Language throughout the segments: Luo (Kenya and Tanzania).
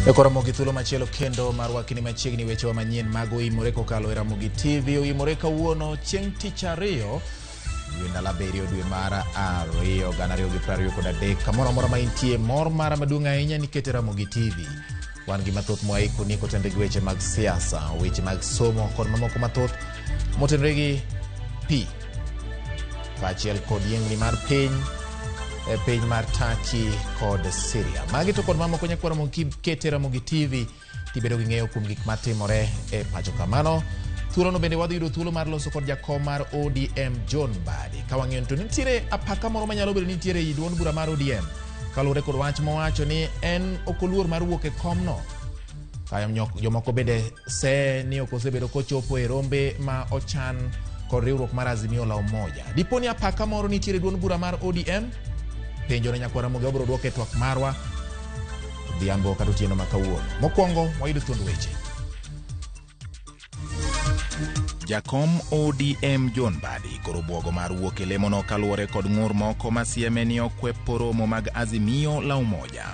E koro Ramogi thuolo machielo kendo mar wakni machiegni wechewa manyien mag oimore kokalo e Ramogi TV. Oimore kawuono chieng' tich ariyo dwe ndalo abiriyo dwe mar ariyo gana ariyo gi piero ariyo kod adek. Kamoro amora ma intie mor mara maduong' ahinya nikete Ramogi TV. Wan gi mathoth mwaikoni kotenre gi weche mag siasa, weche mag somo kod mamoko mathoth motenre gi pi kaachiel kod yiengni mar piny e piny mar Turkey kod Syria. Magi to kod mamoko nyakwar Ramogi kete Ramogi TV tibedo gi ng'eyo kuom gik matimore e pacho kamano. Thuolono bende wadhi yudo thuolo mar loso kod jakom mar ODM John Mbadi. Ka wang'eyo to nitiere apaka moro manyalo bedo ni nitiere ei duond bura mar ODM kaluwore kod wach mowacho ni en ok oluor mar wuok e komno. Ka jomoko bende se ni ok osebedo kochopo e rombe ma ochan kod riwruok mar Azimio la Umoja. Dipo ni apaka moro nitiere duond bura mar ODM? Penjo ne nyakwar Ramogi wabiro dwoke e twak marwa odhiambo kata otieno ma kawuono. Mokwongo wayudo thuond weche. Jakom ODM John Mbadi koro bwogo mar wuok e lemono kaluwore kod ng'ur moko ma sieme ni okwepo romo mag Azimio la Umoja.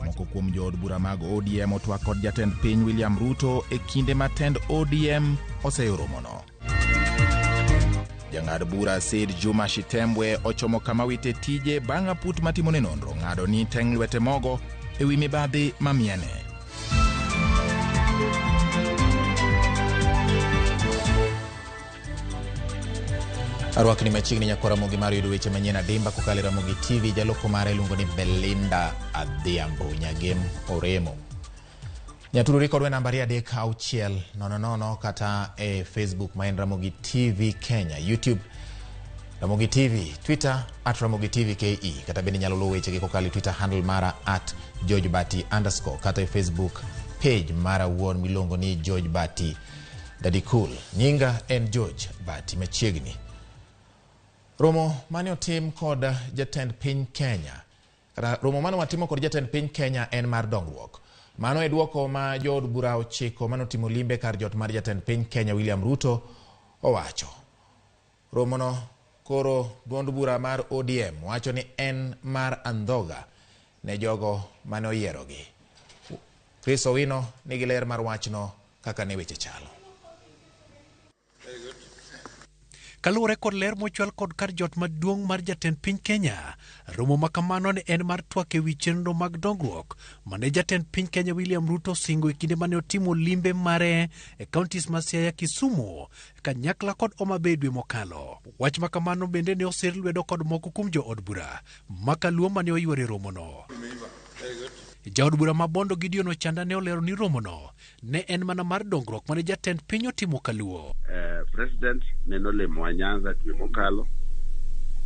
Moko kuom jood bura mag ODM otwak kod jatend piny William Ruto e kinde ma tend ODM oseyo romono. Jang'ad bura Said Juma Shitembwe ochomo kama wite tije bang' aput matimone nonro ng'ado ni teng' lwete mogo e wi mibadhi ma miene. Arwakni machiegni nyakwar Ramogi mar yudo weche manyien adimba kokalo e Ramogi TV. Jaloko mare iluongo ni Belinda Adhiambo Nyagem Oremo. Nyatudori kodwa e namba 3 6 0 0 kata e Facebook ma en Ramogi TV Kenya, YouTube Ramogi TV, Twitter at Ramogi TV KE, kata bende inyalo luwo wechegi kokalo e Twitter handle mara at George Bati underscore kata e Facebook page mara wuon miluongo ni George Bati Daddy Cool. Nyinga en George Bati machiegni. Romo mane otim kod jatend piny Kenya Kata romo mane watimo kod jatend piny Kenya en mar dongruok. Mano e duoko ma jood bura ochiko mane otimo limbe kar jot mar jatend piny Kenya William Ruto owacho. Romono koro duond bura mar ODM wacho ni en mar andhoga ne jogo mane oyierogi. Chris Owino nigi ler mar wachno kaka ne weche chalo. Kaluwore kod ler mochwal kod kar jot maduong' mar jatend piny Kenya, romo ma kamano ne en mar twak e wi chenro mag dongruok mane jatend piny Kenya William Ruto osingo e kinde mane otimo limbe mare e counties ma Siaya, Kisumu, kanyakla kod Homa Bay dwe mokalo. Wach ma kamano bende ne osir lwedo kod moko kuom jood bura ma kaluo mane oyuoro e romono. Jaod bura ma Bondo Gideon Ochanda ne olero ni romono ne en mana mar dongruok mane jatend piny otimo kaluo. President ne nolimowa Nyanza dwe mokalo,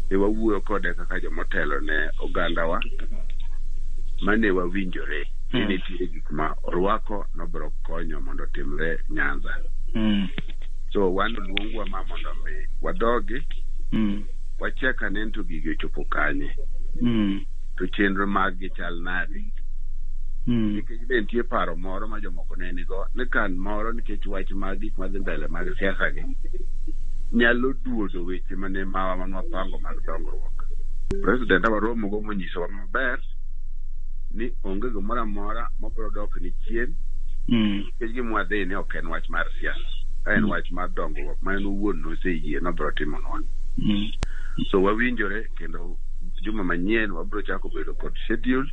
ne wawuoyo kode kaka jomotelo ne ogandawa mane wawinjore ni nitie gik ma orwako nobiro konyo mondo otimre Nyanza. So wan oluongwa ma mondo mi wadogi wachek ane ni to gigi ochopo kanye to chenro mag gi chal nade. Nikech be nitie paro moro ma jomoko ne nigo ni kan moro nikech wach mag gik madhi mbele mag siasa gi nyalo duodo weche mane mawa mane wapango mag dongruok. President waromogo monyisowa maber ni onge gimoro amora mabiro dok ni chien nikech gima wadhi ni ok en wach mar siasa, ka en wach mar dongruok ma en owuon noseyie nobiro timonwa. So wawinjore kendo juma manyien wabiro chako bedo kod schedule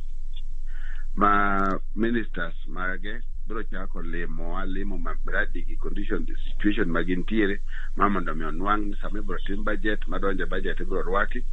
ma ministers mage biro chako limowa limo miradi gi condition situation ma gintiere ma mondo mi onwang' ni sama ibiro tim budget madonjo e budget ibiro rwaki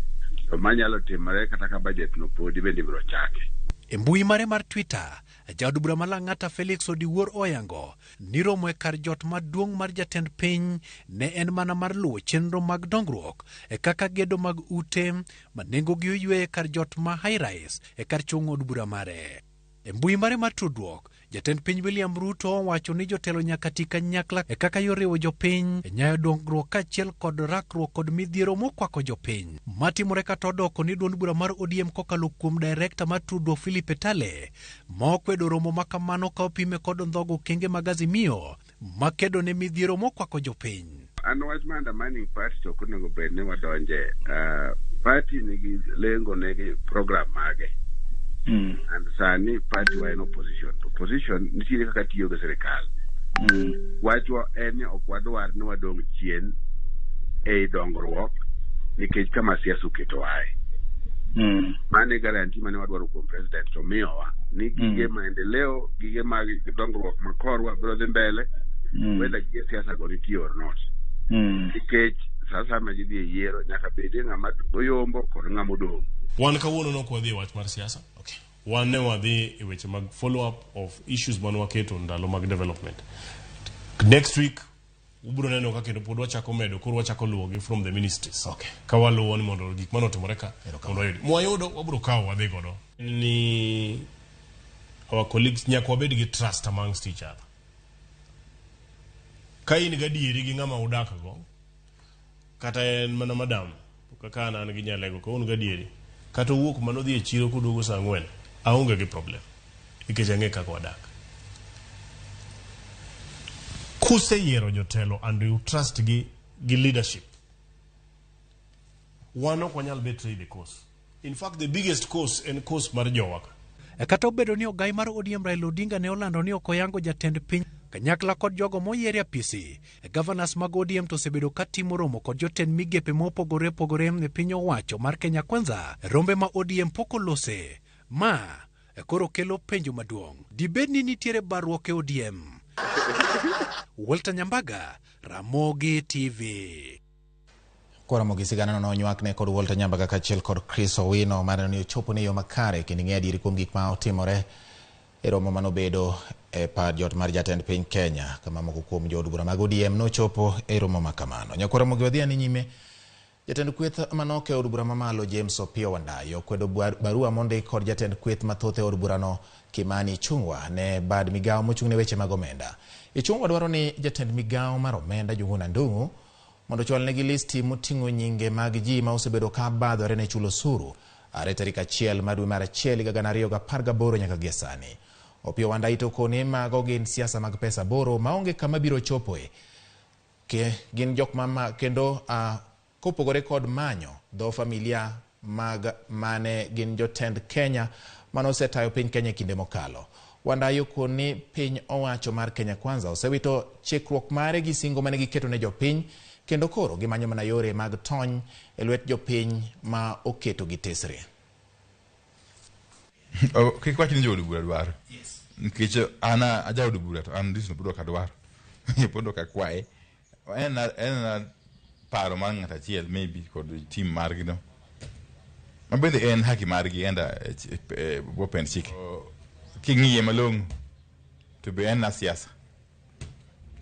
to manyalo timore kata ka budget no podi bende ibiro chaki. E mbui mare mar Twitter, jaod bura ma Lang'ata Felix Odiwuor oyango ni romo e kar jot maduong' mar jatend piny ne en mana mar luwo chenro mag dongruok e kaka gedo mag ute ma nengogi oywe e kar jot ma high rise e kar chung' od bura mare. E mbui mare mar tudruok, jatend piny William Ruto owacho ni jotelo nyaka ti kanyakla e kaka yor riwo jopiny e nyayo dongruok kaachiel kod rakruok kod midhiero mokwako jopiny. Matimore kata odoko ni duond bura mar ODM kokalo kuom direkta mar tudruok Philip Etale ma okwedo romo ma kamano ka opime kod ndhogo okenge mag Azimio makedo ne midhiero mokwako jopiny. An wach mar undermining party to ok onego bed ni wadonje. Party nigi lengo, nigi program mage. And sani party wa en opposition. Opposition nitiere kaka tiyo gi sirikal. Wachwa en ni ok wadwar ni wadong' chien ei dongruok nikech kama siasa oketowae. Mano e guarantee mane wadwaro kuom president to miyowa ni gige maendeleo, gige mag dongruok ma korwa biro dhi mbele whether gige siasa go nitie or not. Nikech sasa ma ji dhi e yiero nyaka bedie ng'ama oyombo kod ng'ama odong'. Wan kawuono nok wadhi e wach mar siasa. Wan ne wadhi e weche mag follow up of issues mane waketo ndalo mag development. Next week ubiro neno ka kendo pod wachako medo koro wachako luwogi from the ministries. Ka waluwo ni mondo gik mane otimore ka mondo wayud. Mwayudo wabiro kawo wadhi godo. Ni our colleagues nyaka wabed gi trust amongst each other. Ka in gadieri gi ng'ama udak go, kata en mana madam kaka an an gi nyalego ka un gadieri kata owuok mana odhi e chiro koduogo saa 4 aonge gi problem nikech ang'e kaka wadak. Kuseyiero jotelo and you trust gi gi leadership, wan ok wanyal betray the cause. In fact, the biggest cause en cause mar jowa ka. Kata obedo ni ogai mar ODM Raila Odinga ne olando ni ok oyango jatend piny kanyakla kod jogo moyier e apisi, governors mag ODM to osebedo ka timo romo kod jotend migepe mopogore opogore e piny owacho mar Kenya Kwanza, rombe ma ODM pok olose. Ma koro kelo penjo maduong'. Dibed ni nitiere barruok e ODM? Walter Nyambaga, Ramogi TV. Koro sigana no nonywakne kod Walter Nyambaga kaachiel kod Chris Owino mar ni ochopo ne yo makare kendo ing'e adieri kuom gik ma otimore e romo manobedo e par jot mar jatend piny Kenya kama moko kuom jood bura mag ODM nochopo e romo ma kamano. Nyakwar Ramogi wadhi ane nyime. Jatend kweth manok e od bura mamalo James Opiyo Wandayi okwedo barua mondik kod jatend kweth mathoth e od burano Kimani Ichung'wa ne bad migawo mochung' ne weche mag omenda. Ichung'wa dwaro ni jatend migawo mar omenda Njuguna Ndung'u mondo ochwalnegi listi moting'o nyinge mag ji ma osebedo ka badhore ne chulo osuru are tarik 1 mar dwe mar 1 higa 2018 nyaka gie sani. Opiyo Wandayi to koni mago gin siasa mag pesa boro maonge kama biro chopoe. Gin jok ma kendo kopogore kod manyo dho familia mag mane gin jotend Kenya mane osetayo piny Kenya e kinde mokalo. Wandayi okoni piny owacho mar Kenya Kwanza osewito chikruok mare gi singo mane giketo ne jopiny kendo koro gimanyo mana yore mag tony e lwet jopiny ma oketo gi tesre. Kik wach ni jood bura dwaro. Nikech an ajaod bura to an list no pod ok adwar. Pod ok akwaye. En paro mar ng'ato achiel maybe kod team margi no. Ma bende en haki margi enda bwo pend chike. King'iye malong'o to be en na siasa.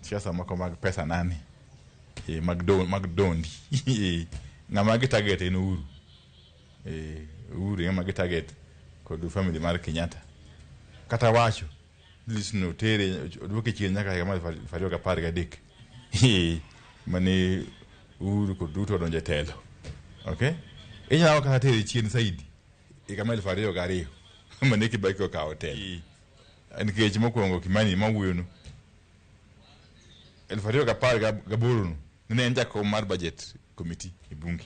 Siasa moko mag pesa nani. Mag dondi. Ng'ama gi target en Uhuru. Uhuru ema gi target kod family mar Kenyatta. Kata wacho list no tere oduoke chien nyaka higa mar 2013 mane Uhuru kod Ruto odonjo e telo. Okay? Inyalo kata tere chien saidi higa mar 2002 mane Kibaki okawo telo. Nikech mokwongo Kimani mawuoyono 2018 no ne en jakom mar budget committee e bunge.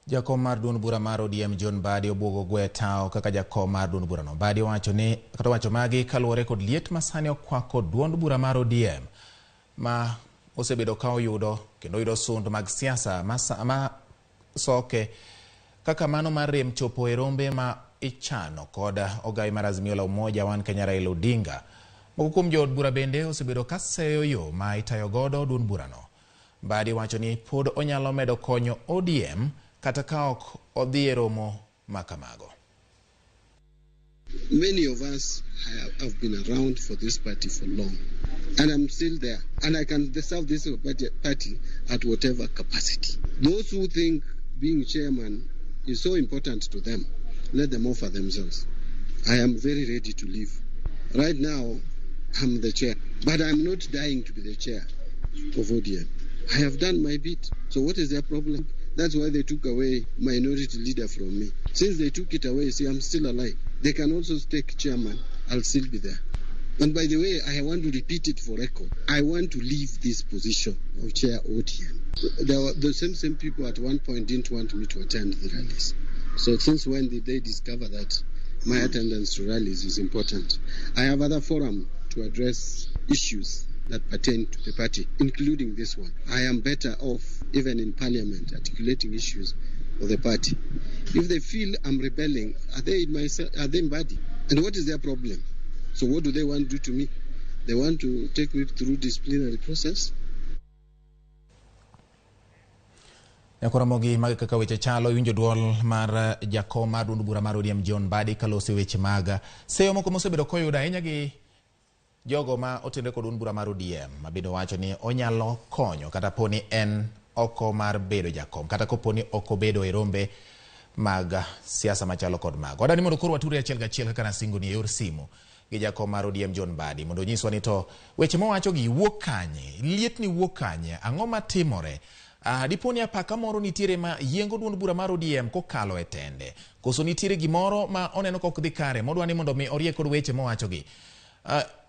Jakom mar duond bura mar ODM John Mbadi obwogo gwe tao kaka jakom mar duond burano. Mbadi owacho ni kata owacho magi kaluwore kod liet masani okwako duond bura mar ODM ma osebedo ka oyudo kendo oyudo sund mag siasa ma soke kaka mano mar rem chopo e rombe ma ichano kod ogai mar Azimio la Umoja One Kenya Raila Odinga. Moko kuom jood bura bende osebedo ka seyo yo ma itayo godo duond burano. Mbadi wacho ni pod onyalo medo konyo ODM kata ka ok odhi e romo ma kamago. Many of us have been around for this party for long, and I'm still there, and I can serve this party at whatever capacity. Those who think being chairman is so important to them, let them offer themselves. I am very ready to leave. Right now, I'm the chair, but I'm not dying to be the chair of ODM. I have done my bit. So what is their problem? That's why they took away minority leader from me. Since they took it away, see, I'm still alive. They can also take chairman. I'll still be there. And by the way, I want to repeat it for record. I want to leave this position of chair ODM. There were the same people at one point didn't want me to attend the rallies. So since when did they discover that my attendance to rallies is important? I have other forum to address issues that pertain to the party, including this one. I am better off, even in parliament, articulating issues of the party. If they feel I'm rebelling, are they in my, are they in body? And what is their problem? So what do they want to do to me? They want to take me through disciplinary process? Nyakoromogi mag kaka weche chalo iwinjo duol mar jakom mar duond bura mar ODM John Mbadi kaloso weche mag seyo moko mosebedo koyudo ahinya gi jogo ma otenore kod duond bura mar ODM ma bende wacho ni onyalo konyo kata po ni en oko mar bedo jakom kata kopo ni ok obedo e rombe mag siasa machalo kod mago. Wadwani mondo koro wature achiel kachiel kaka nasingo ni e yor simu gi jakom mar ODM John Mbadi mondo onyiswa ni to weche mowacho gi wuok kanye, liet ni wuok kanye, ang'o matimore. Dipo ni apaka moro nitiere ma yiengo duond bura mar ODM kokalo e tende, koso nitiere gimoro ma oneno ka ok dhi kare modwa ni mondo mi orie kod weche mowacho gi.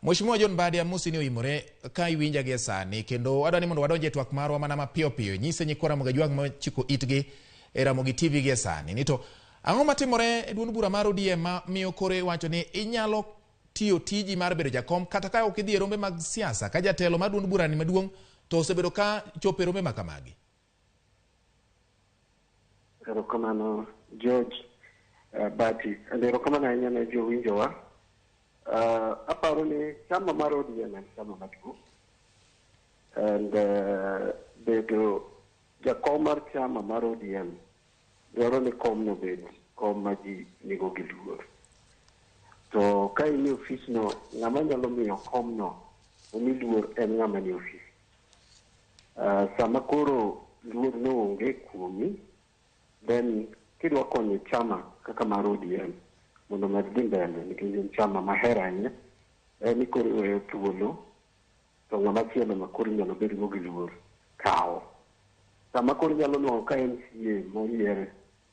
Mheshimiwa John Mbadi, amosi ni oimore ka iwinja gi e sani kendo adwa ni mondo wadonj e twak marwa mana mapiyo piyo. Nyise nyikwa Ramogi Ajwang' machiko itgi e Ramogi TV gi e sani ni to ang'o matimore e duond bura mar ODM ma miyo koro iwacho ni inyalo tiyo tiji mar bedo jakom kata ka ok idhi e rombe mag siasa ka jatelo mar duond bura ni maduong' to osebedo ka chopo e rombe ma kamagi. Erokamano George Bati. Erokamano ahinya ne jowinjowa. Aparo ni chama mar ODM en chama maduong'. And bedo jakom mar chama mar ODM dwaro ni komno bed kom ma ji nigo gi luor. To ka in e ofisno, ng'ama nyalo miyo komno omi luor en ng'ama ni e ofis. Sama koro luor no onge kuomi, then kidwa konyo chama kaka mar ODM mondo omed dhi mbele nikech en chama mahero ahinya, en ni koro iweyo thuolo to ng'ama chielo ma koro inyalo bedgo gi luor kawo. Sama koro inyalo nwang'o ka MCA moyier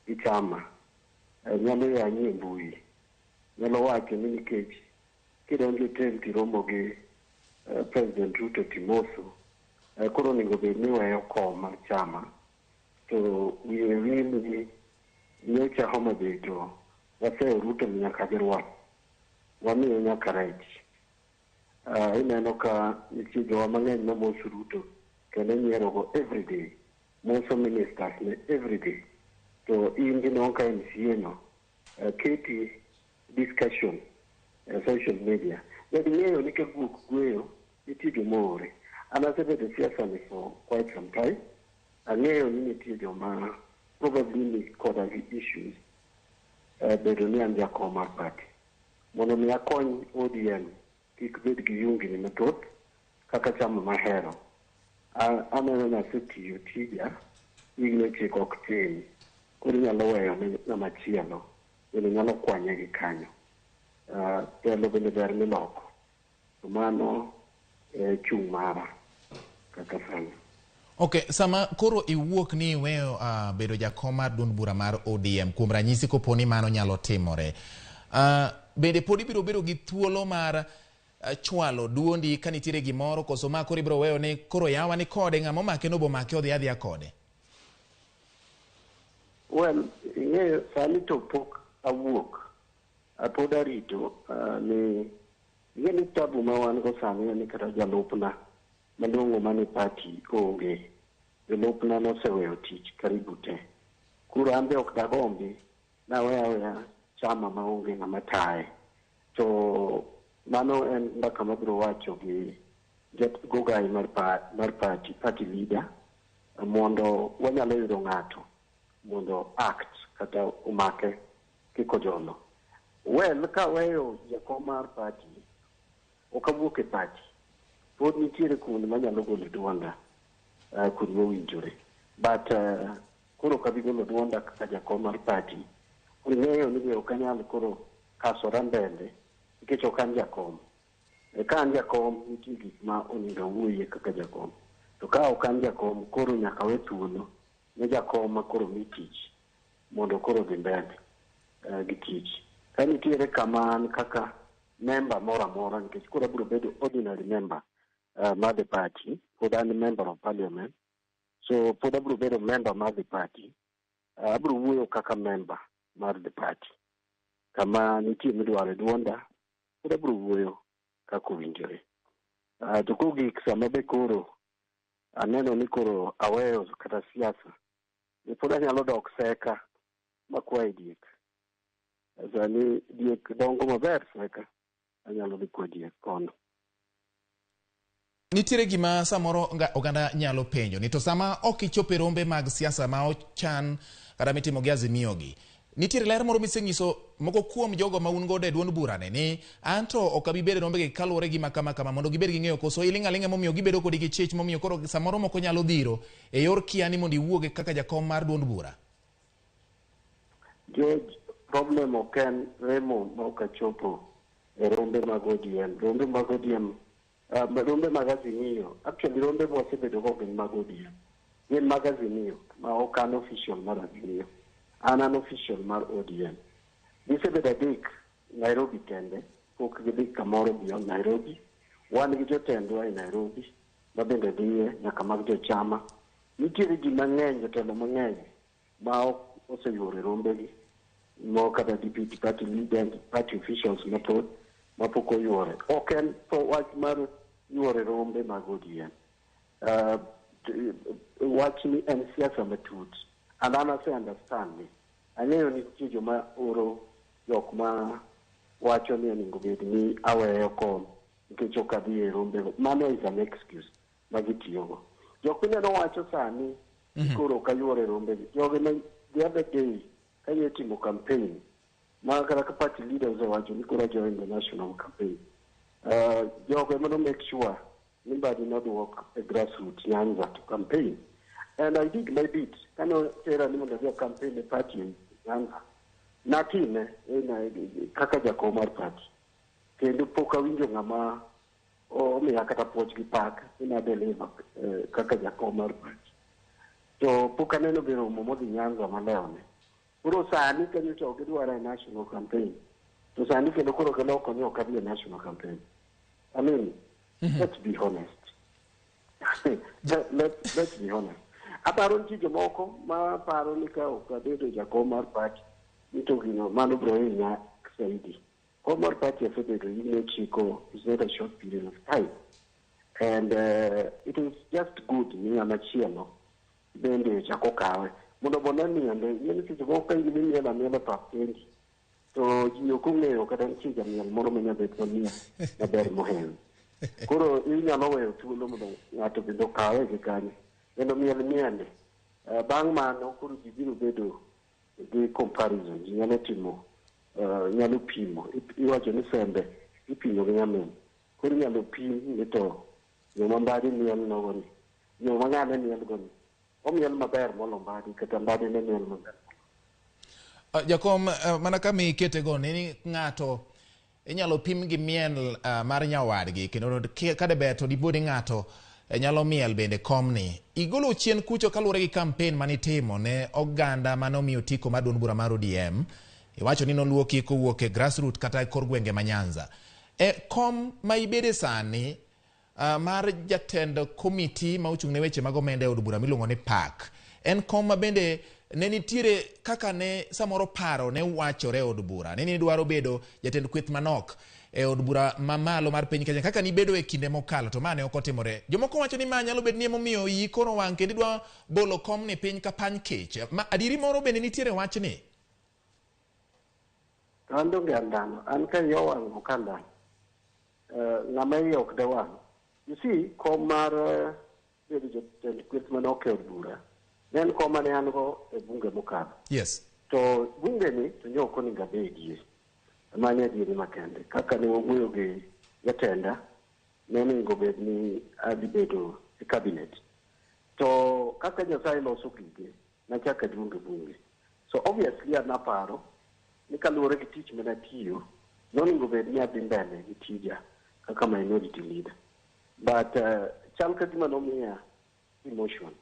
gi chama nyalo yanyi e mbui, nyalo wacho ni nikech kidonjo e hotel tiromo gi President Ruto timoso, koro onego bed ni iweyo kom mar chama to wiye wil ni nyocha Homa Bay to waseyo Ruto nyaka gi rwath, wamiye nyaka rech. Ineno ka nitie jowa mang'eny mamoso Ruto kendo nyierogo everyday, moso ministers ne everyday. To in ginwang'o ka MCA no keti discussion e social media. Bed ing'eyo ni ka guok gweyo, nitie joma oore. An asebedo e siasa ni for quite some time. Ang'eyo ni nitie joma probably ni koda gi issues bedo ni an jakom mar party. Mondo mi akony ODM kik bed gi yungni mathoth kaka chama mahero. Aneno ni asetiyo tija higni 9 ok tin. Koro inyalo weyo ne ng'ama chielo bende nyalo kwanye gi kanyo. Telo bende ber miloko. To mano e chung' mara kaka sani. Ok, sama koro iwuok ni iweyo bedo jakom mar duond bura mar ODM kuom ranyisi kopo ni mano nyalo timore. Bende pod ibiro bedo gi thuolo mar chwalo duondi ka nitiere gimoro koso ma koro ibiro weyo ni koro yawa ni kode ng'ama omake no bomake odhi adhiya kode. Well, ing'eyo sani to pok awuok. Pod arito ni ing'e ni tabu ma wan go sani en ni kata jalupna malong'o mane party onge. Jolupna noseweyo tich karibu te. Koro an be ok dagombi nawe aweya chama maonge ng'ama taye. To mano en mbaka mabiro wacho gi gogai mar party, party leader, mondo wanyalo yudo ng'ato mondo act kata omake kikojolo. Well, kaweyo jakom mar party, ok awuok e party. Pod nitiere kuonde manyalo golo duonda kuonde mowinjore. But koro ok abi golo duonda kaka jakom mar party. Ing'eyo ni be ok anyal koro kasora mbele nikech ok an jakom. Ka an jakom nitie gik ma onego awuoyie kaka jakom. To ka ok an jakom koro nyaka we thuolo ne jakom ma koro mi tich mondo koro odhi mbele gi tich. Ka nitiere kama an kaka member moro amora nikech koro abiro bedo ordinary member mar the party. Pod an member of parliament, so pod abiro bedo member mar the party. Abiro wuoyo kaka member mar the party. Kama nitie midwaro e duonda, pod abiro wuoyo kaka owinjore. To kogik sama be koro aneno ni koro aweyo kata siasa, be pod anyalo dok seka makwaye diek. Sani diek dongo maber seka, anyalo dhi kwa diek kono. Nitiere gima samoro oganda nyalo penjo ni to sama ok ichopo e rombe mag siasa ma ochan kata mitimo gi Azimio gi, nitiere ler moro misenyiso moko kuom jogo ma un godo e duond burane ni anto ok abi bedo e rombegi kaluwore gi kama kama mondo gibed gi ng'eyo, koso iling' aling'a momiyo gibedo kodi gi chich momiyo koro samoro moko nyalo dhiro e yor kia ni mondo iwuog kaka jakom mar duond bura? George, problem ok en remo ma ok achopo e rombe mag ODM. Rombe mag ODM, rombe mag Azimio, actually rombe mwasebedo go gin mag ODM. Gin mag Azimio, ma ok an official mar Azimio. An an official mar ODM. Gisebedo adek Nairobi kende, pok gidhi kamoro beyond Nairobi. Wan gi jotendwa e Nairobi, ma bende dhiye nyaka mag jochama. Nitiere ji mang'eny, jotelo mang'eny ma ok oseyuoro e rombegi, mo kata deputy party leader, party officials mathoth mapok oyuore. Ok en wach mar yuore rombe mag ODM. Wach ni en siasa matut. And an ase understand ni. Ang'eyo ni nitie joma oro jok ma wacho ni onego bed ni aweyo kom nikech ok adhi e rombego. Mano is an excuse ma gitiyogo. Jok mineno wacho sani koro ok ayuoro e rombegi. Jogi ne the other day ka timo campaign ma kata ka party leaders owacho ni koro join the national campaign. Jogo ema no make sure ni Mbadi nodwok e grassroots Nyanza to campaign. And I did my bit. Kane tera ni mondo adhi campaign e party e Nyanza. Natime kaka jakom mar party. Kendo pok awinjo ng'ama omiya kata puoch gi pak ni na deliver kaka jakom mar party. To pok aneno be romo modhi Nyanza malewne. Koro sani ka nyocha ok gidwara e national campaign. To sani kendo koro giloko ni ok adhi e national campaign. I mean, let's be honest. Let's be honest. Aparo nitie jomoko ma paro ni ka ok abedo jakom mar party ni to gino mano biro hinya saidi. Kom mar party asebedo higni 9 is not a short period of time. And it is just good ni ng'ama chielo bende ochako kawe mondo bone miende. Ing'e seche moko ka in imielo amiela pap kendi to ji ok ong'eyo kata nitie jamiel moro manya bet mamiel maber mohewi. Koro inyalo weyo thuolo mondo ng'ato bende okawe gi kanyo kendo miel miende. Bang' mano koro ji biro bedo gi comparison, ji nyalo timo nyalo pimo. Iwacho ni sembe ipimo gi nyamin. Koro inyalo pim ni to yo ma Mbadi miel nogo ni, yo ma ng'ane miel go ni, omiel maber molo Mbadi kata Mbadi ne miel maber. Jakom, mana kama ikete go ni ng'ato inyalo pim gi miel mar nyawadgi kendo ka ber to dipo ni ng'ato nyalo miel bende komni. Igolo chien kucho kaluwore gi campaign manitimo ne oganda manomiyo otiko mar duond bura mar ODM. Iwacho ni noluoki kowuok e grassroot kata e kor gwenge ma Nyanza. E kom ma ibede sani mar jatend komiti ma ochung' ne weche mag omenda e od bura miluongo ni PAC. En kom ma bende ne nitiere kaka ne samoro paro ne wachore e od bura. Ne ni dwaro bedo jatend kweth manok e od bura mamalo mar piny Kenya kaka nibedo e kinde mokalo to ma ne ok otimore. Jomoko wacho ni ma nyalo bet ni emomiyo iyi koro wang' kendo idwa bolo komni piny ka pany kech. Ma adieri moro bende nitiere wachni? An donge an dhano. An ka iya owang' ok an dhano. Ng'ama iye ok dewang'. You see, kom mar bedo jatend kweth manok e od bura ne en kom mane an go e bunge mokalo. To bunge ni to nyo ok onego abedie. Mano e adieri makende. Kaka ne wawuoyo gi jatenda, ne onego bed ni adhi bedo e cabinet. To kaka Nyasaye loso gige, nachako aduogo e bunge. So obviously an aparo ni kaluwore gi tich mane atiyo, nonego bed ni adhi mbele gi tija kaka minority leader. But chal ka gima nomiya emotion.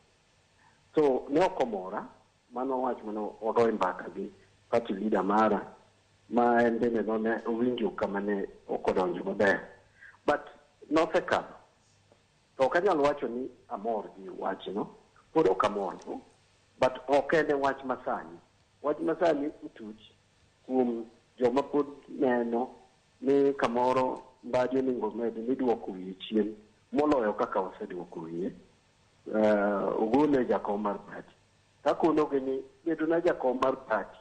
So ne ok omora, mano wach mane wagoye mbaka gi party leader mara. Ma en bende none owinjo kama ne ok odonjo maber. But nosekadho. To ok anyal wacho ni amor gi wachno, pod ok amor go, but ok en e wach masani. Wach masani otuch kuom joma pod neno ni kamoro Mbadi onego med ni duoko wiye chien moloyo kaka oseduoko wiye. Ogole jakom mar party. Takonogi ni bedona jakom mar party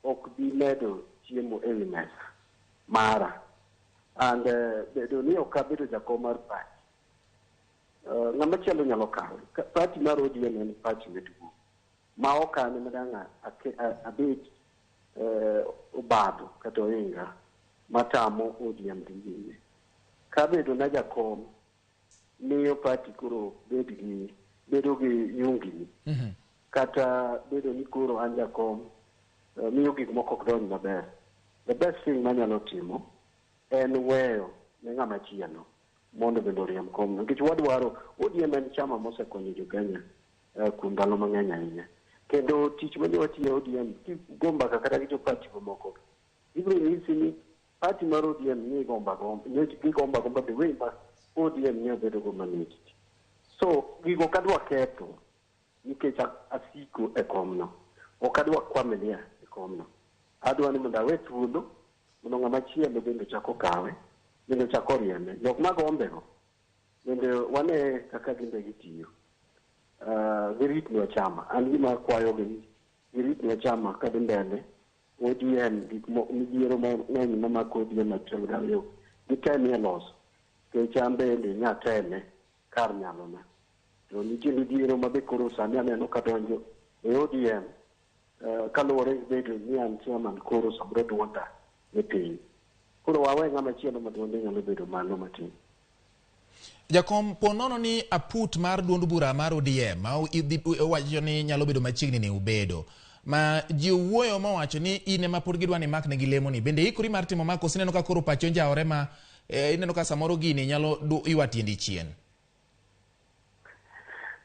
ok bi medo chiemo ewi mesa mara. And bedo ni ok abedo jakom mar party, ng'ama chielo nyalo kawe. Party mar ODM en party maduong' ma ok an ema dang' abet obadho kata ohinga matamo ODM dhi nyime. Kabedo na jakom miyo party koro bed gi bedo gi yungni kata bedo ni koro an jakom miyo gik moko ok donj maber. The best thing manyalo timo en weyo ne ng'ama chielo mondo bende oriemb komno nikech wadwaro ODM en chama mosekonyo jo Kenya kuom ndalo mang'eny ahinya. Kendo tich mane watiyo e ODM kigo mbaka kata gi jo party mamoko ibiro nyisi ni party mar ODM ni gomba gomba gigomba gomba the way ma ODM ne obedo go managed. So gigo ok adwa ketho nikech asiko e komno. Ok adwa kwamilia e komno. Adwa ni mondo awe thuolo mondo ng'ama chielo bende ochak okawe bende ochak oriembe. Jok magombego bende wane kaka gin be gitiyo. Giritnwa chama. An gima akwayogi ni giritnwa chama kadhi mbele. ODM gik midhiero mang'eny mamako ODM achiel gariyo gitemie loso. Nikech an bende nyateme kar nyalona. To nitie midhiero ma be koro sani aneno ka donjo e ODM kaluwore gi bedo ni an chairman koro samoro duonda ni piny. Koro wawe ng'ama chielo ma duonde nyalo bedo malo matin. Jakom, po nono ni aput mar duond bura mar ODM ma iwacho ni nyalo bedo machiegni ni ubedo ma ji owuoyo mowacho ni in ema pod gidwa ni maknegi lemoni, bende ikori mar timo ma koso ineno ka koro pachi onjawore ma ineno ka samoro gini nyalo ywa tiendi chien?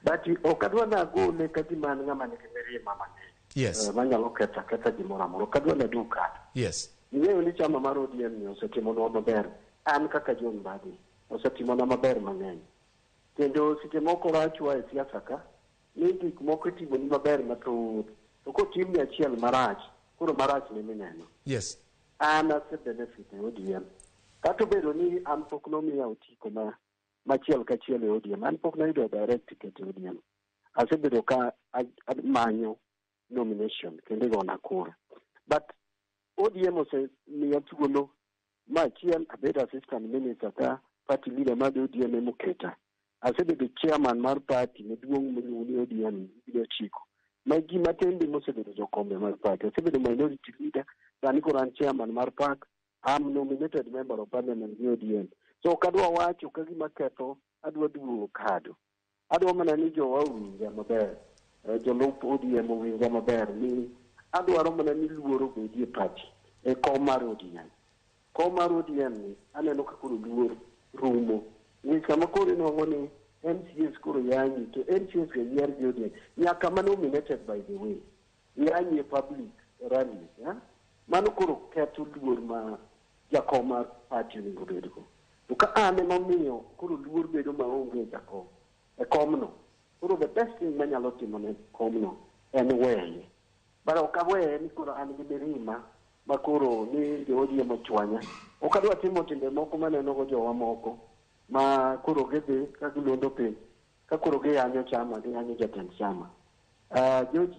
But ok adwa nagole ka gima an ng'ama nigi mirima mang'eny. Manyalo ketho aketha gimoro amora. Ok adwa nadug kado. Ing'eyo ni chama mar ODM ni osetimonwa maber. An kaka John Mbadi osetimona maber mang'eny. Kendo seche moko rachwa e siasa ka ni gik moko itimoni maber mathoth to kotimni achiel marach koro marach ne mineno. An ase benefit e ODM. Kata obedo ni an pok nomiya otiko ma machiel kachiel e ODM. An pok nayudo direct ticket e ODM. Asebedo ka amanyo nomination kendo igona kura. But ODM osemiya thuolo ma achiel abedo assistant minister ka party leader mar ODM emoketa. Asebedo chairman mar party maduong' miluongo ni ODM higni 9. Ma ji matin be mosebedo jokombe mag party. Asebedo minority leader, sani koro an chairman mar PAC. I'm nominated member of parliament gi ODM. So ok adwa wacho ka gima ketho, adwa duogo kado. Adwa mana ni jowa owinja maber. Jolup ODM owinja maber ni adwaro mana ni luor obedie party e kom mar ODM. Kom mar ODM ni aneno ka koro luor rumo. Nikech sama koro inuang'o ni MCAs koro yanyi to MCAs ga yier gi ODM. Nyaka ma nominated by the way. Yanyi e public rallies. Mano koro ketho luor ma jakom mar party onego bedgo. To ka an ema omiyo koro luor bedo maonge e jakom e komno. Koro the best thing manyalo timo ne komno en weye. But ok aweye ni koro an gi mirima ma koro ni jo ODM ochwanya. Ok adwa timo timbe moko maneno go jowa moko ma koro gidhi ka giluondo piny ka koro giyanyo chama giyanyo jatend chama. George,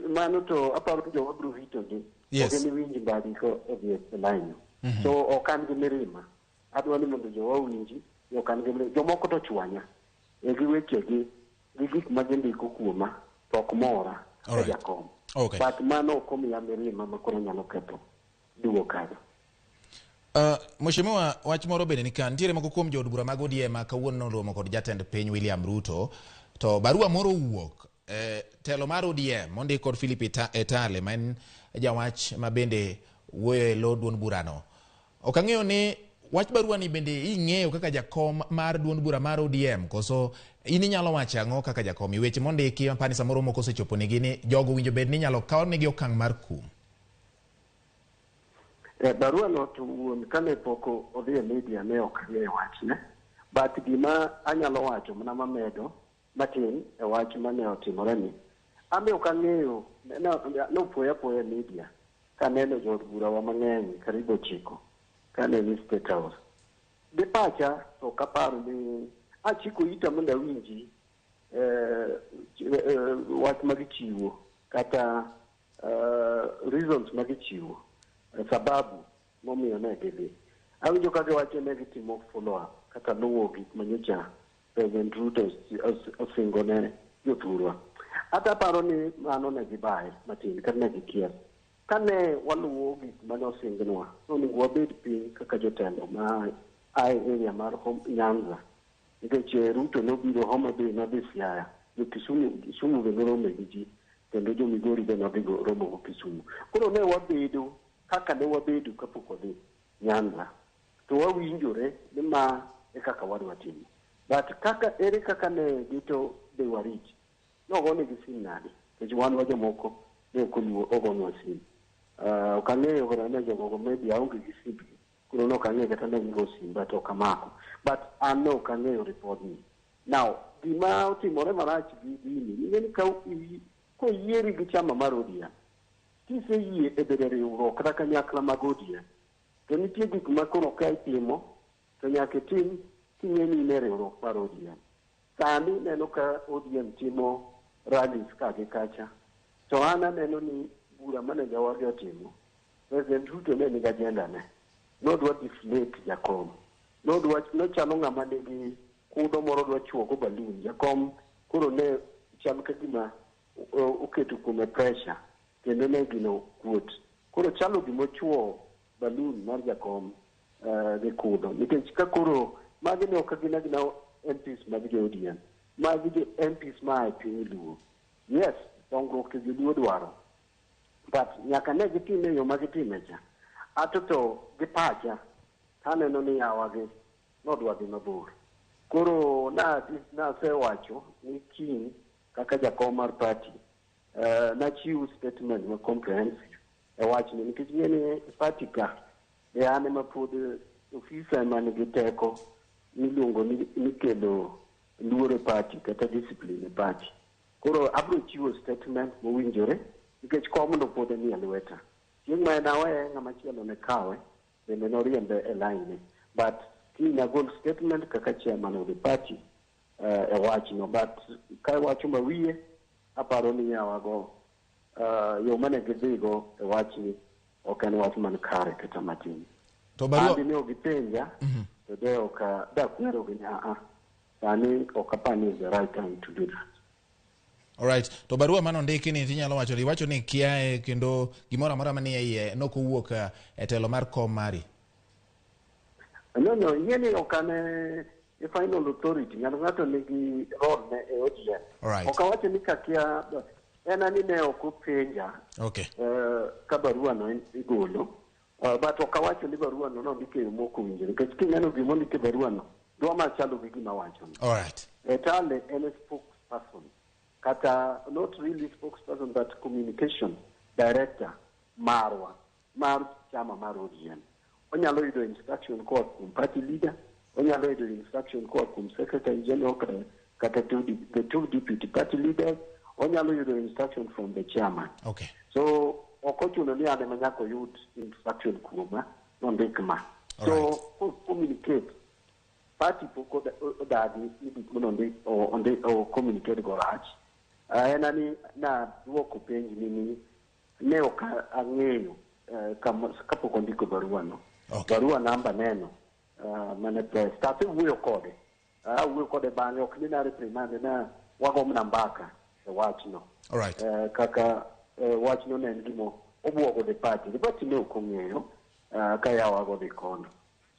mano to aparo ni jowa biro rito gi. Ok giniwinj Mbadi ko odhi e line no. So ok an gi mirima. Adwa ni mondo jowa owinji ni ok an gi mirima. Jomoko to chwanya e gi wechegi gi gik ma gindiko kuoma to ok mora kaka jakom. But mano ok omiya mirima ma koro nyalo ketho duo kanyo. Mheshimiwa, wach moro bende ni ka nitiere moko kuom jood bura mag ODM ma kawuono noromo kod jatend piny William Ruto to barua moro owuok telo mar ODM mondik kod Philip Etale ma en jawach ma bende wuoyo e lo duond burano. Ok ang'eyo ni wach barua ni bende ing'eyo kaka jakom mar duond bura mar ODM koso in inyalo wacho ang'o kaka jakom i weche mondiki apani samoro moko osechopo negi ni jogo winjo bed ni inyalo kaw negi okang' mar kum. Barua no to wuon kane pok odhi e media ne ok ang'eyo wachne. But gima anyalo wacho mana mamedo matin e wach mane otimore ni, an be ok ang'eyo, nopoya apoya e media kaneno jood burawa mang'eny karibu 9 kane ni State House. Gi pacha to ok aparo ni achiko ita mondo awinji wach ma gichiwo kata reasons ma gichiwo, sababu momiyo ne gidhi. Awinjo ka giwacho ne gitimo follow up kata luwo gik manyocha President Ruto osingo ne jothurwa. Ata aparo ni mano ne gibaye matin kata ne gikier. Kane waluwo gik mane osingnwa, nonego wabed piny kaka jotelo ma a e area mar Nyanza. Nikech Ruto nobiro Homa Bay, nodhi Siaya, jo Kisumu, Kisumu be norome gi ji, kendo jo Migori be nodhi romo go Kisumu. Koro ne wabedo kaka ne wabedo kapok wadhi Nyanza. To wawinjore ni ma e kaka wadwa timo. But kaka ere kaka ne gito be warit. Nogonegi sim nade? Nikech wan wa jomoko ne ok ogonwa sim. Ok ang'eyo kata ne jogogo, maybe aonge gi simbgi. Koro ne ok ang'eyo kata ne gigo sim, but ok amako. But an ne ok ang'eyo report ni. Now, gima otimore marach gi gini, ing'e ni ka koyieri gi chama mar ODM, kiseyie e bedo e riwruok kata kanyakla mag ODM, to nitie gik ma koro ka itimo, to nyaka itim king'e ni in e riwruok mar ODM. Sani neno ka ODM timo rallies ka gi kacha. To an aneno ni bura mane jawagi otimo, President Ruto ne nigi agenda ne. Nodwa deflate jakom. Nodwa nochalo ng'ama nigi kudho moro dwa chuogo balloon. Jakom koro ne chal ka gima oketo kuome pressure kendo ne gino kuot. Koro chalo gima ochuo balloon mar jakom gi kudho. Nikech ka koro magi ne ok gin agina MPs mag jo ODM. Magi jo MPs maa e piny Luo. Yes, dongruok to joluo dwaro. But nyaka ne gitime e yo ma gitime cha. Ato to gi pacha, taneno ni yawagi nodwa dhi mabor. Koro nasewacho ni kiny kaka jakom mar party, nachiw statement ma comprehensive e wachni nikech ing'e ni party ka be an ema pod ofisa ema nigi teko miluongo ni kelo luor e party kata discipline e party. Koro abiro chiwo statement mowinjore nikech komno pod nie lweta. Chieng' ma en aweye, ng'ama chielo ne kawe, bende noriembe e line ne. But kiny agol statement kaka chairman of the party e wachno. But ka iwacho mawiye, aparo ni yawago yo mane gidhigo e wachni ok en wach man kare kata matin. To barua An ne ok gipenja, to de ok dakwerogi ni aa, sani ok apar ni is the right time to do that. Alright. To barua mane ondiki ni tinyalo wacho, iwacho ni kiaye kendo gimoro amora manie iye nokowuok e telo mar kom mari. No, ing'e ni ok an e final authority. Ng'ato ng'ato nigi role ne e ODM. Ok awacho ni kakia, en ani ne ok openja ka barua no igolo. But ok awacho ni barua no nondik e yo mok owinjore. Nikech kineno gima ondik e barua no, dwa machalo gi gima awacho no. Etale en a spokesperson. Kata not really spokesperson but communication director marwa mar chama mar ODM. Onyalo yudo instruction koa kuom party leader, onyalo yudo instruction koa kuom secretary general kata the two deputy party leaders, onyalo yudo instruction from the chairman. So ok ochuno ni an ema nyaka oyud instruction kuoma nondik ma. So communicate party pok odagi ni gik monondik o communicate go rach. En ani naduoko penj ni ne ok ang'eyo kapok ondiko barua no. Barua namba neno mane press. To asewuoyo kode. Awuoyo kode bang'e, ok ni na reprimand na wago mana mbaka e wachno. Kaka wachno ne en gima obuogo the party. The party ne ok ong'eyo ka yawago dhi kono.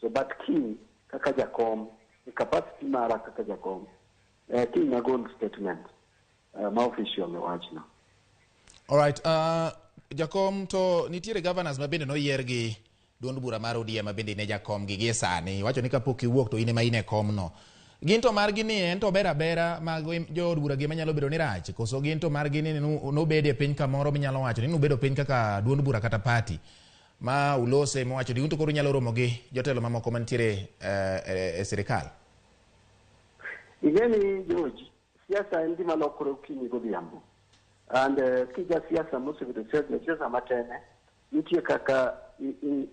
So but kiny kaka jakom, e capacity mara kaka jakom, kiny nagol statement ma official e wachno. Alright. Jakom, to nitiere governors ma bende noyier gi duond bura mar ODM ma bende ne jakom gi gie sani. Iwacho ni kapok iwuok to in ema in e kom no. Gin to margi ni en to ber abera mag jood bura gi manyalo bedo ni rach, koso gin to margi ni nobede piny kamoro minyalo wacho ni nubedo piny kaka duond bura kata party. Ma ulose mowacho ni un to koro unyalo romo gi jotelo mamoko mantiere e sirikal. Ing'e ni George, siasa en gima lokore okinyi godhiambo. And kija siasa mosebedo siasa matene, nitie kaka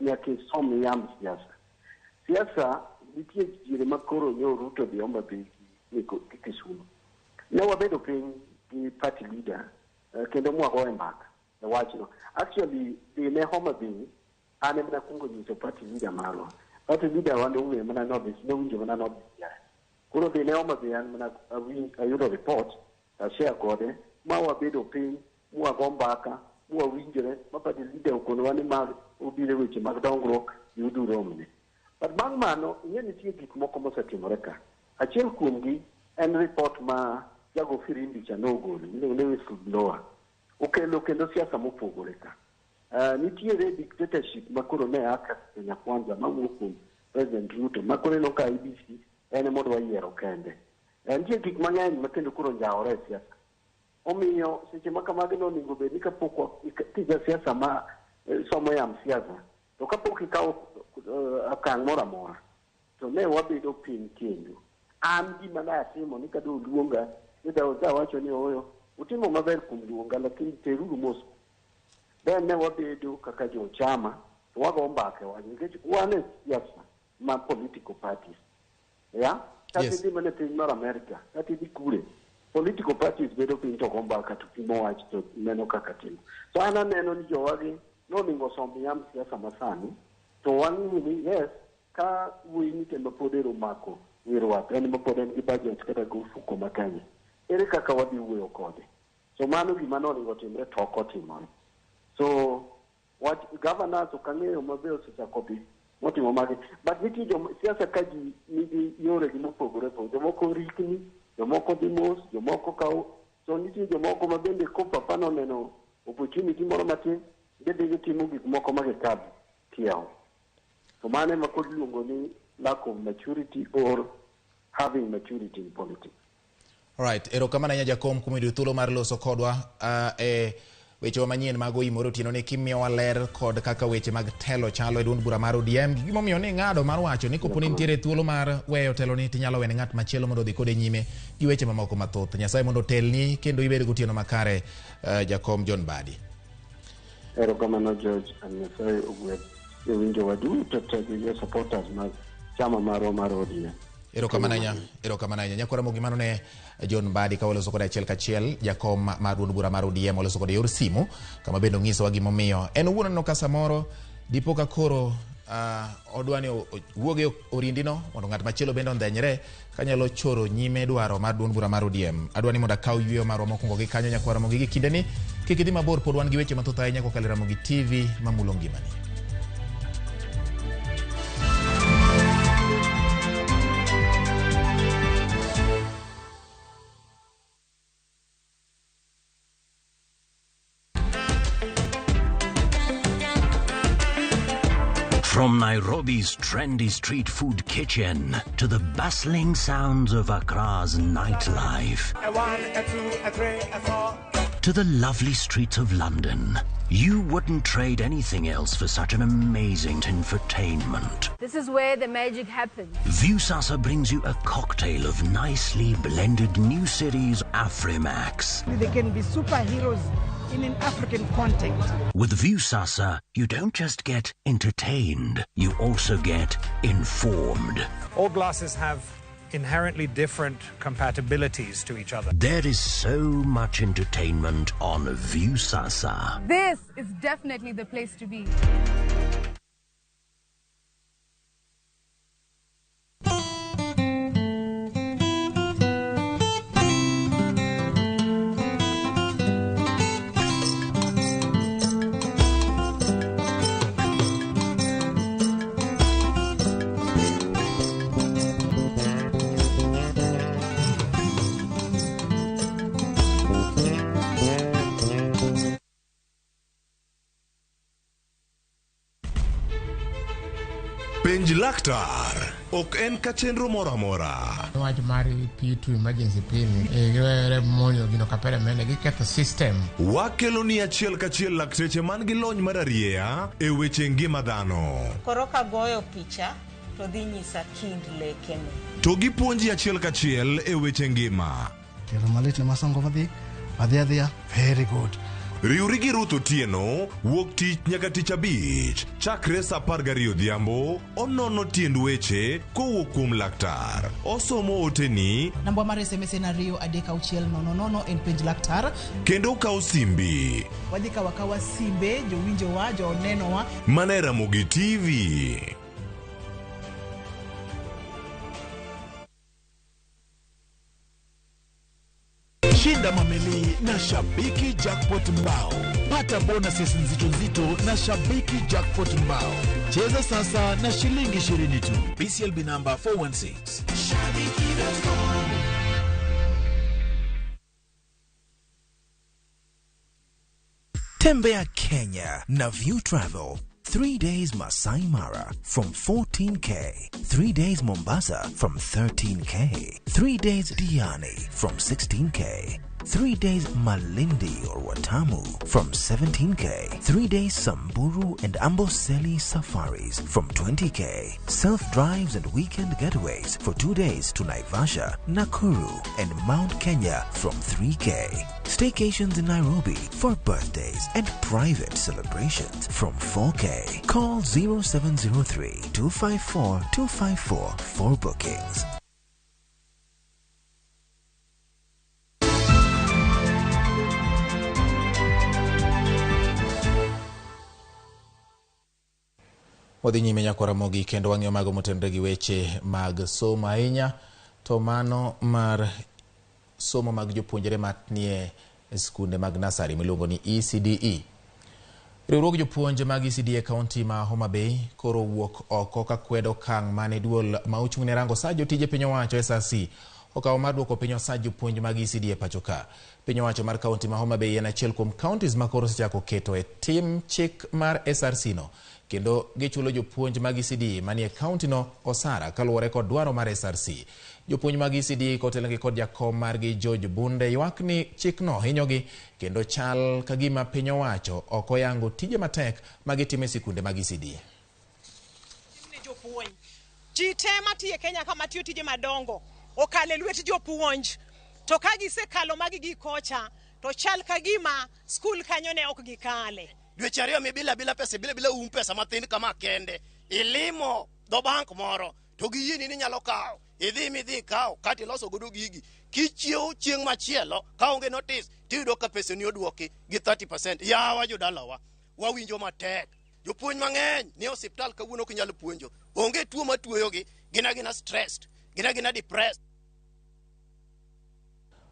nyaka isom yamb siasa. Siasa nitie diere ma koro nyo Ruto dhi Homa Bay gi Kisumu. Ne wabedo piny gi party leader kendo mwagoye mbaka e wachno. Actually, dhi ne Homa Bay, an ema nakwongo nyiso party leader marwa. Party leader wa nong'eyo mana nodhi, nowinjo mana nodhi Siaya. Koro dhi ne Homa Bay an mana ayudo report, ashare kode, ma wabedo piny, mwago mbaka, mwawinjore, ma party leader okonowa ni ma obiro e weche mag dongruok, yudu romne. But bang' mano, ing'e nitie gik moko mosetimore ka. Achiel kuomgi en report ma jago firimbi cha nogolo, miluongo ni whistleblower. Okelo kendo siasa mopogore ka. Nitiere dictatorship ma koro ne a ka Kenya Kwanza mawuok kuom President Ruto ma koro ineno ka IEBC en ema odwa yiero kende. Nitie gik mang'eny ma kendo koro njawore e siasa. Omiyo seche ma kamagi nonego bed ni kapok kija siasa ma somo yamb siasa to kapok ikawo okang' moro amora to ne wabedo piny kendo. An gima ne atimo ni kadwa oluonga ni dawacho ni ooyo utimo maber kuom luonga lakini teruru mos. Then ne wabedo kaka jo chama to wago mbaka e wach nikech wan e siasa ma political parties. Ya? Kata idhi mana e piny mar Amerika, kata idhi kure, political parties bedo piny to go mbaka to pimo wach to neno kaka timo. So an aneno ni jowagi nonego osom yamb siasa masani to wang'e ni yes ka wuoyi ni kendo pod ero mako wi rwath en ma pod en gi budget kata gi ofuko ma Kenya. Ere kaka wadhi wuoyo kode? So mano gima nonego timre to ok otimore. So wach governors ok ang'eyo mabe osechako dhi motimo magi. But nitie jom siasa ka ji nigi yoregi mopogore opogore. Jomoko rikni, jomoko dhi mos, jomoko kawo. So nitie jomoko ma bende ko papa noneno opportunity moro matin, gidhi gitimo gik moko ma gikadh kiewo. To mano ema koro iluongo ni lack of maturity or having maturity in politics. Alright, erokamano ahinya jakom kuom yudo thuolo mar loso kodwa e wechewa manyien mag oimore otieno ni kimiyowa ler kod kaka weche mag telo chalo e duond bura mar ODM gi gimomiyo ni ng'ado mar wacho ni kopo ni nitiere thuolo mar weyo telo ni tinyalo wene ng'at machielo mondo odhi kode nyime gi weche mamoko mathoth. Nyasaye mondo otelni kendo ibed gotieno makare jakom John Mbadi. Erokamano George, and Nyasaye ogwedh jowinjowa duto te gi jo supporters mag chama marwa mar ODM. Erokamano ahinya, erokamano ahinya. Nyakwara Ramogi mano ne John Mbadi ka waloso kode achiel kachiel, jakom mar duond bura mar ODM waloso kode yor simu, kama bende onyisowa gimomiyo. En owuon aneno ka samoro dipo ka koro odwa ni owuog e orindino mondo ng'at machielo bende ondhenyre kanyalo choro nyime dwaro mar duond bura mar ODM. Adwa ni mondo akaw yweyo marwa mokwongo gi kanyo nyakwara Ramogi gi kindeni. Kik idhi mabor pod wan gi weche mathoth ahinya kokalo e Ramogi TV mamulo ngimani. From Nairobi's trendy street food kitchen to the bustling sounds of Accra's nightlife, A 1, a 2, a 3, a 4. to the lovely streets of London, you wouldn't trade anything else for such an amazing infotainment. This is where the magic happens. Viusasa brings you a cocktail of nicely blended new series Afrimax. They can be superheroes in an African context. With Viusasa, you don't just get entertained, you also get informed. All glasses have inherently different compatibilities to each other. There is so much entertainment on Viusasa. This is definitely the place to be. Penj laktar. Ok en ka chenro moro amora. Wach mar P2 emergency P ni giwere monjo gino kapere mende giketho system. Wakelo ni achiel kachiel lakteche man gi lony mar arieya e weche ngima dhano. Koro kagoyo picha to dhi nyisa kind lekene. To gipuonji achiel kachiel e weche ngima. Tielo malit ne masongo madhi adhi adhiya very good. Riwri gi Ruth Otieno wuok tich nyaka tich abich chakre saa 12 odhiambo onono tiend weche kowuok kuom laktar. Osomo oteni Namba mar SMS en 2 3 6 0 0 en penj laktar. kendo okawo simbi. Wadhi kawo akawa simbe jowinjowa, jonenowa. Mana e Ramogi TV. Shinda mameli na Shabiki Jackpot Mbao. Pata bonuses nzito nzito na Shabiki Jackpot Mbao. Cheza sasa na shilingi 20 tu. BCLB number 416. Tembea Kenya na View Travel. 3 days Masai Mara from 14K. 3 days Mombasa from 13K. 3 days Diani from 16K. 3 days Malindi or Watamu from 17K. 3 days Samburu and Amboseli safaris from 20K. Self drives and weekend getaways for 2 days to Naivasha, Nakuru, and Mount Kenya from 3K. Staycations in Nairobi for birthdays and private celebrations from 4K. Call 0703 254 254 for bookings. Wadhi nyime nyakwa Ramogi kendo wang'iyo mago motenore gi weche mag somo ahinya to mano mar somo mag jopuonjre manie skunde mag nasari miluongo ni ECDE. Riwruog jopuonj mag ECD e kaunti ma Homa Bay koro wuok oko ka kwedo okang' mane duol ma ochung' ne rango sa jotije piny owacho SRC okawo mar duoko piny osach jopuonj mag ECD e pacho ka. Piny owacho mar kaunti ma Homa Bay en achiel kuom counties ma koro osechako keto e tim chik mar SRC no kendo gichulo jopuonj mag ECD manie kaunti no osara kaluwore kod dwaro mar SRC. Jopuonj mag ECD kotelnegi kod jakom margi George Bunde ywak ni chikno hinyogi kendo chal ka gima piny owacho ok oyango tije matek ma gitimo e sikunde mag ECD. Ne jopuonj. Ji te matiyo e Kenya ka matiyo tije madongo okalo e lwet jopuonj. To ka gisekalo magi gi kocha to chal ka gima skul kanyo ne ok gikale. Dweche ariyo mibila bila pesa ibila bila um pesa mathin kama kende. Ilimo dho bank moro to giyieni ni inyalo kawo. Idhi midhi ikaw kata iloso godo gigi. Kichiewo chieng' machielo kaonge notice tiyudo ka pesani oduoki gi 30%. Yawa jodalawa, wawinjo matek. Jopuonj mang'eny ni e osiptal kawuono ok nyal puonjo. Onge tuo matuoyogi, gin agina stressed, gin agina depressed.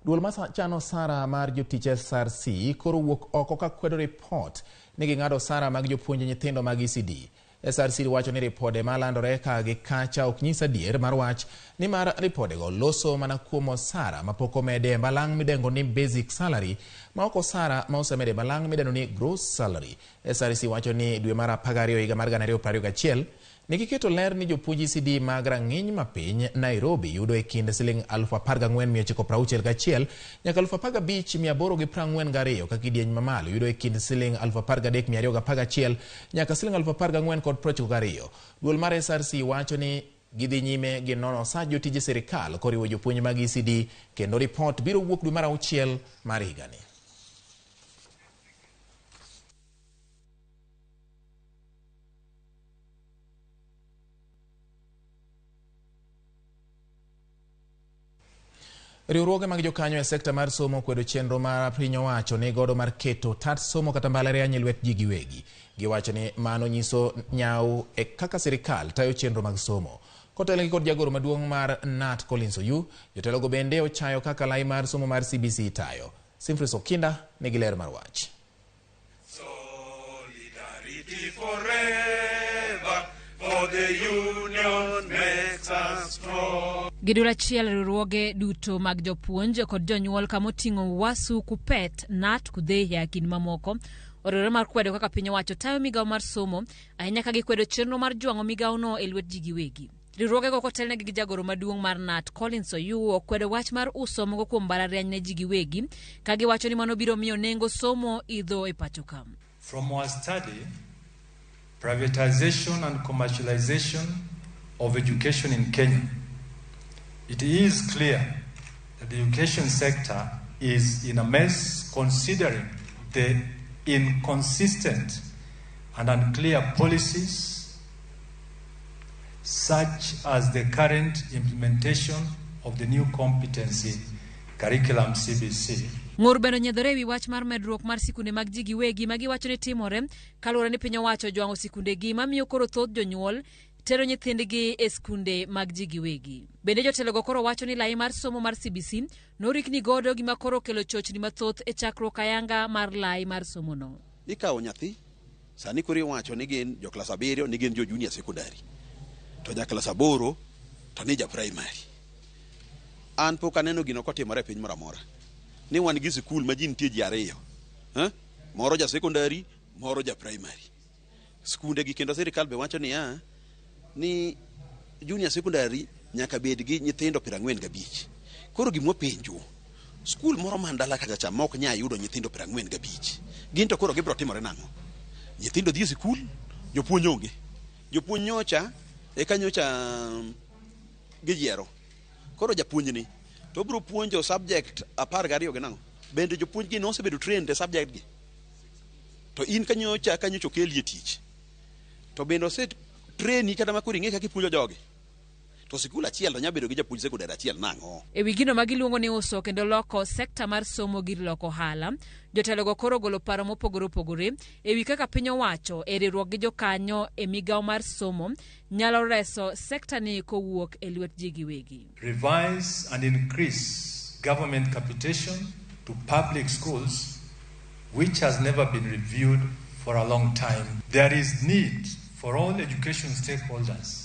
Duol ma chano osara mar jotich SRC koro wuok oko ka kwedo ripot ni ging'ado osara mag jopuonj nyithindo mag ECD. SRC wacho ni ripode malandore ka gi kacha ok nyis adier mar wach nimar ripodego loso mana kuom osara mapok omede e balang' midendo ni basic salary ma ok osara ma osemede e balang' midendo ni gross salary. SRC wacho ni dwe mar 12 higa mar 2021 ne giketo ler ni jopuonj ECD mag rang'iny mapiny Nairobi yudo e kind siling 14,961 nyaka 15,842 ka kidieny mamalo yudo e kind siling 13,211 nyaka siling 14,092. Duol mar SRC wacho ni gidhi nyime gi nono osach jotije sirikal koriwo jopuonj mag ECD kendo ripot biro wuok dwe mar 6 mar higani. Riwruoge mag jokanyo e sekta mar somo kwedo chenro mar piny owacho ni godo mar keto tat somo kata mbalariany e lwet ji giwegi. Giwacho ni mano nyiso nyawo e kaka sirikal tayo chenro mag somo. Kotelnegi kod jagoro maduong' mar KNUT Collins Oyu, jotelogo bende ochayo kaka lai mar somo mar CBC tayo. Simfris Okinda nigi ler mar wach. Solidarity forever, for the union makes us strong. Giduol achiel riwruoge duto mag jopuonj kod jonyuol kama oting'o Wasu, Kupet, Nat, Kudhehia kind mamoko oriwore mar kwedo kaka piny owacho tayo migawo mar somo ahinya ka gikwedo chenro mar jwang'o migawono e lwet ji giwegi. Riwruogego kotelnegi gi jagoro maduong' mar KNUT Collins Oyuu okwedo wach mar uso moko kuom mbalariany ne ji giwegi ka giwacho ni mano biro miyo nengo somo idho e pacho ka. From our study, privatization and commercialization of education in Kenya, it is clear that the education sector is in a mess considering the inconsistent and unclear policies such as the current implementation of the new competency curriculum CBC. Ng'ur bende onyiedhore ewi wach mar medruok mar sikunde mag ji giwegi ma giwacho ni timore kaluwore ni piny owacho ojwang'o sikundegi mamiyo koro thoth jonyuol tero nyithindgi e skunde mag ji giwegi. Bende jotelogo koro wacho ni lai mar somo mar CBC norikni godo gima koro okelo chochni mathoth e chakruok ayanga mar lai mar somono. Ikawo nyathi sani koro iwacho ni gin jo klas abiriyo ni gin jo junior secondary to ja klas aboro to ni ja primary. An pok aneno gino kotimore e piny moro amora ni wan gi sikul ma ji nitie ji ariyo eh? Moro ja secondary moro ja primary. Skunde gi kendo sirikal be wacho niya ni junior secondary nyaka bed gi nyithindo 45. Koro gima wapenjo, skul moro man dala kacha cha ma ok nyal yudo nyithindo 45, gin to koro gibiro timore nang'o? Nyithindo dhi e sikul, jopuonj onge. Jopuonj nyocha eka nyocha giyiero. Koro japuonj ni to obiro puonjo subject 12 gi nang'o? Bende jopuonj gi nosebedo trained e subject gi? To in kanyocha kanyocha okeli e tich. To bende ose traini kata ma koro ing'e kaka ipuonjo jogi? To sikul achiel to nyalo bedo gi japuonj sekondari achiel nang'o? E wi gino ma giluongo ni uso kendo loko sekta mar somo gir loko ohala, jotelogo koro ogolo paro mopogore opogore e wi kaka piny owacho e riwruok gi jokanyo e migawo mar somo nyalo reso sektani kowuok e lwet ji giwegi. Revise and increase government capitation to public schools, which has never been reviewed for a long time. There is need for all education stakeholders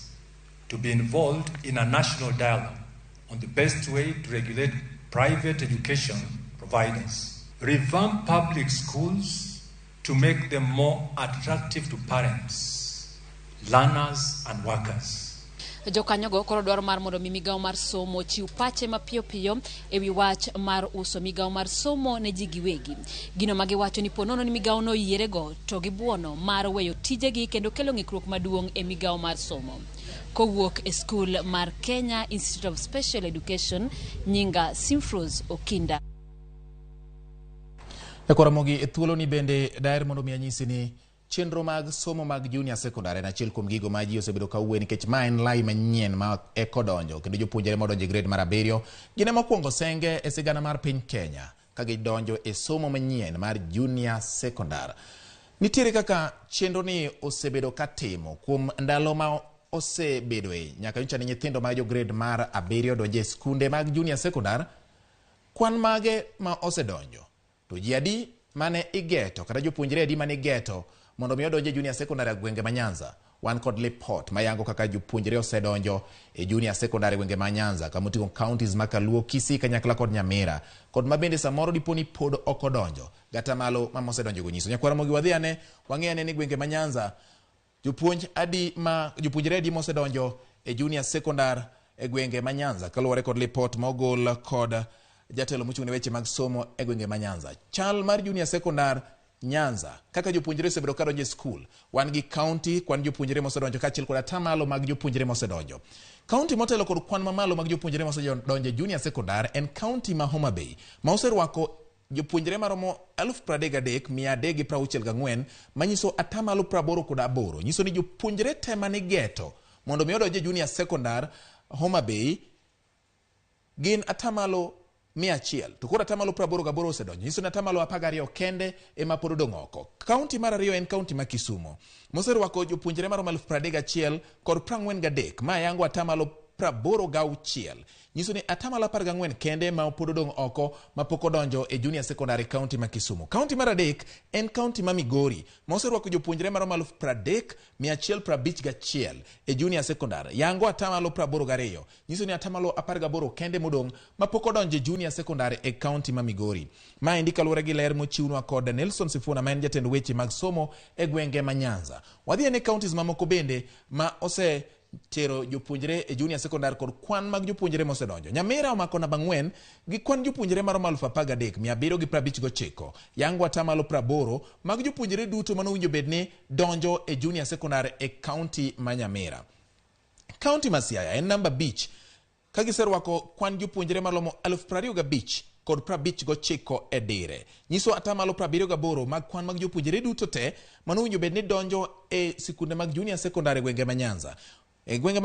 to be involved in a national dialogue on the best way to regulate private education providers. Revamp public schools to make them more attractive to parents, learners and workers. Jokanyogo koro dwaro mar mondo mi migawo mar somo ochiw pache mapiyo piyo e wi wach mar uso migawo mar somo ne ji giwegi. Gino ma giwacho ni ponono ni migawono oyierego to gibuono mar weyo tijegi kendo kelo ng'ikruok maduong' e migawo mar somo. Kowuok e skul mar Kenya Institute of Special Education, nyinga Simfrose Okinda. Nyakwar e thuoloni bende daher mondo mi anyisi ni chenro mag somo mag junior secondary en achiel kuom gigo ma ji osebedo ka wuoye nikech ma en lai manyien ma eko donjo kendo jopuonjre modonjo e grade mar abiriyo gin ema okwongo senge e sigana mar piny Kenya ka gidonjo e somo manyien mar junior secondary. Nitiere kaka chenro ni osebedo ka timo kuom ndalo ma osebedoe nyaka nyocha ni nyithindo mag jo grade mar abiriyo donjo e skunde mag junior secondary, kwan mage ma osedonjo to ji adi mane igeto kata jopuonjre adi mane igeto mondo mi odonj e junior secondary e gwenge ma Nyanza. Wan kod lipot mayango kaka jopuonjre osedonjo e junior secondary e gwenge ma Nyanza kama oting'o counties ma Kaluo, Kisii kanyakla kod Nyamira kod ma bende samoro dipo ni pod ok odonjo gatamalo ma mosedonjo go nyiso. Nyakwar Ramogi wadhi ane wang'e ane ni gwenge ma Nyanza jopuonj adi ma jopuonjre adi mosedonjo e junior secondary e gwenge ma Nyanza kaluwore kod lipot ma ogol kod jatelo mochung' ne weche mag somo e gwenge ma Nyanza. Chal mar junior secondary Nyanza kaka jopuonjre osebedo ka donjo e skul. Wan gi county kwan jopuonjre mosedonjo kaachiel kod atamalo mag jopuonjre mosedonjo. County motelo kod kwan mamalo mag jopuonjre mosedonjo e junior secondary en county ma Homa Bay ma oserwako jopuonjre maromo 33,364 manyiso atamalo 88. Nyiso ni jopuonjre te manigeto mondo mi odonj e junior secondary Homa Bay gin atamalo 100 to koro atamalo 88 osedonjo, nyiso ni atamalo 12 kende ema pod odong' oko. Kaunti mar ariyo en kaunti ma Kisumu moserwako jopuonjre maromo 31,043 ma yango atamalo 86. Nyiso ni atamalo 14 kende ma pod odong' oko ma pok odonjo e junior secondary kaunti ma Kisumu. Kaunti mar adek en kaunti ma Migori ma oserwako jopuonjre maromo 30,151 e junior secondary yango atamalo 82. Nyiso ni atamalo 18 kende modong' ma pok odonjo e junior secondary e kaunti ma Migori. Maendi kaluwore gi ler mochiwnwa kod Nelson Sifuna ma en jatend weche mag somo e gwenge ma Nyanza. Wadhi ane counties mamoko bende ma ose tero jopuonjre e junior secondary kod kwan mag jopuonjre mosedonjo. Nyamira omako namba 4 gi kwan jopuonjre maromo 13,759. Yango atamalo 80 mag jopuonjre duto manowinjo bed ni donjo e junior secondary e kaunti ma Nyamira. Kaunti ma Siaya en namba 5 ka giserwako kwan jopuonjre maromo 25,059 e dire. Nyiso atamalo 78 mag kwan mag jopuonjre duto te manowinjo bed ni donjo e sikunde mag junior secondary e gwenge ma Nyanza. E gwenge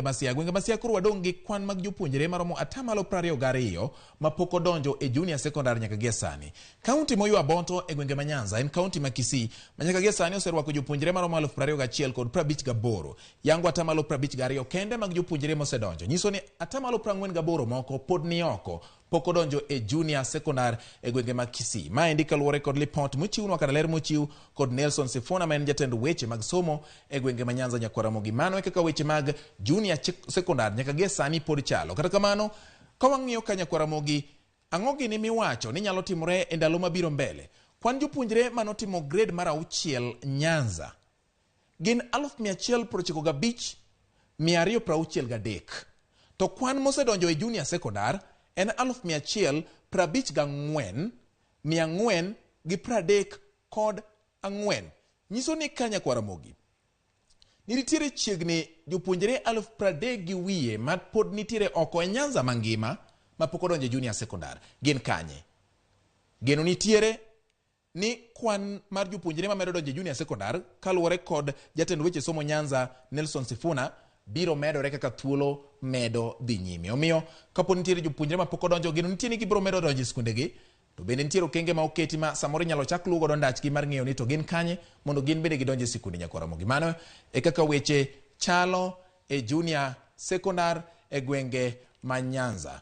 ma Siaya koro wadong' gi kwan mag jopuonjre maromo atamalo 22 mapok odonjo e junior secondary nyaka gie sani. Kaunti moywa Bondo e gwenge ma Nyanza en kaunti ma Kisii ma nyaka gie sani oserwako jopuonjre maromo 21,058. Yango atamalo 52 kende mag jopuonjre mosedonjo. Nyiso ni atamalo 48 moko pod ni oko, pok odonjo e junior secondary e gwenge ma Kisii. Maendi kaluwore kod lipot mochiwnwa kata ler mochiw kod Nelson Sifuna ma en jatend weche mag somo e gwenge ma Nyanza Nyakwar Ramogi. Mano e kaka weche mag junior secondary nyaka gie sani pod chalo. Kata kamano, ka wang'iyo ka Nyakwar Ramogi, ang'o gini miwacho ni nyalo timore e ndalo mabiro mbele? Kwan jopuonjre manotimo grade mar 6 Nyanza gin 195,263. To kwan mosedonjo e junior secondary en 154,434. Nyiso ni ka Nyakwar Ramogi nitiere chiegni jopuonjre 30,000 gi wiye ma pod nitiere oko e Nyanza mangima ma pok odonjo e junior secondary. Gin kanye? Geno nitiere ni kwan mar jopuonjre mamedo donjo e junior secondary kaluwore kod jatend weche somo Nyanza Nelson Sifuna biro medore kaka thuolo medo dhi nyime. Omiyo kapo nitiere jopuonjre mapok odonjo, geno nitie ni gibiro medo donjo e skundegi. To bende nitiere okenge ma oketi ma samoro inyalo chak luw godo ndachgi mar ng'eyo ni to gin kanye mondo gin bende gidonj e sikunde Nyakwar Ramogi. Mano e kaka weche chalo e junior secondary e gwenge ma Nyanza.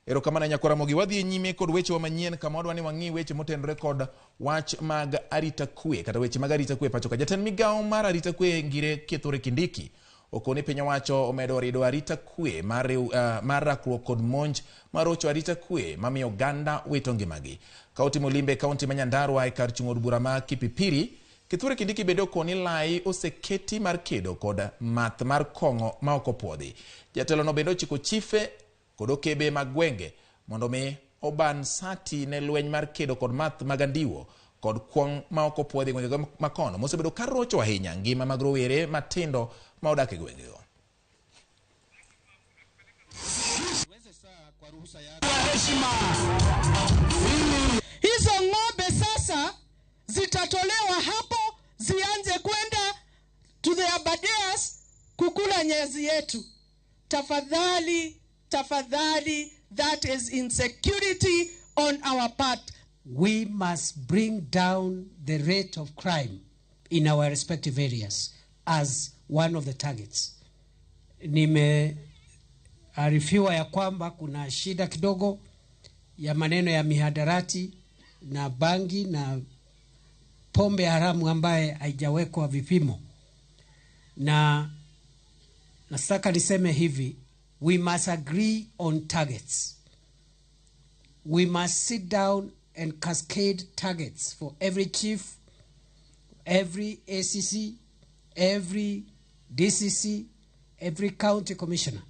Erokamano Nyakwar Ramogi. Wadhi nyime kod wechewa manyien kama wadwa ni wang'i weche motenore kod wach mag arita kwe kata weche mag arita kwe pacho ka. Jatend migawo mar arita kwe Ngire Kithure Kindiki okoni piny owacho omedo rido arita kwe mar rakruok kod monj marocho arita kwe mamiyo oganda wito ngimagi. Ka otimo limbe e kaunti ma Nyandarua e kar chung' od bura ma Kipipiri, Kithure Kindiki bende okoni lai oseketi mar kedo kod math mar kong'o ma ok opuodhi. Jatelono bende ochiko chife kod okebe mag gwenge mondo mi oban sati ne lweny mar kedo kod math mag andiwo kod kuong' ma ok opuodhi e gwenge makono mosebedo ka rocho ahinya ngima mag rowere matindo ma odak e gwengego. Hizo ng'ombe sasa zitatolewa hapo zianze kwenda to the abadeas kukula nyasi yetu. Tafadhali, tafadhali, that is insecurity on our part. We must bring down the rate of crime in our respective areas as one of the targets. Nimearifiwa ya kwamba kuna shida kidogo ya maneno ya mihadarati na bangi na pombe haramu ambaye haijawekwa vipimo. Na nataka niseme hivi, we must agree on targets. We must sit down and cascade targets for every chief, every ACC, every DCC, every county commissioner.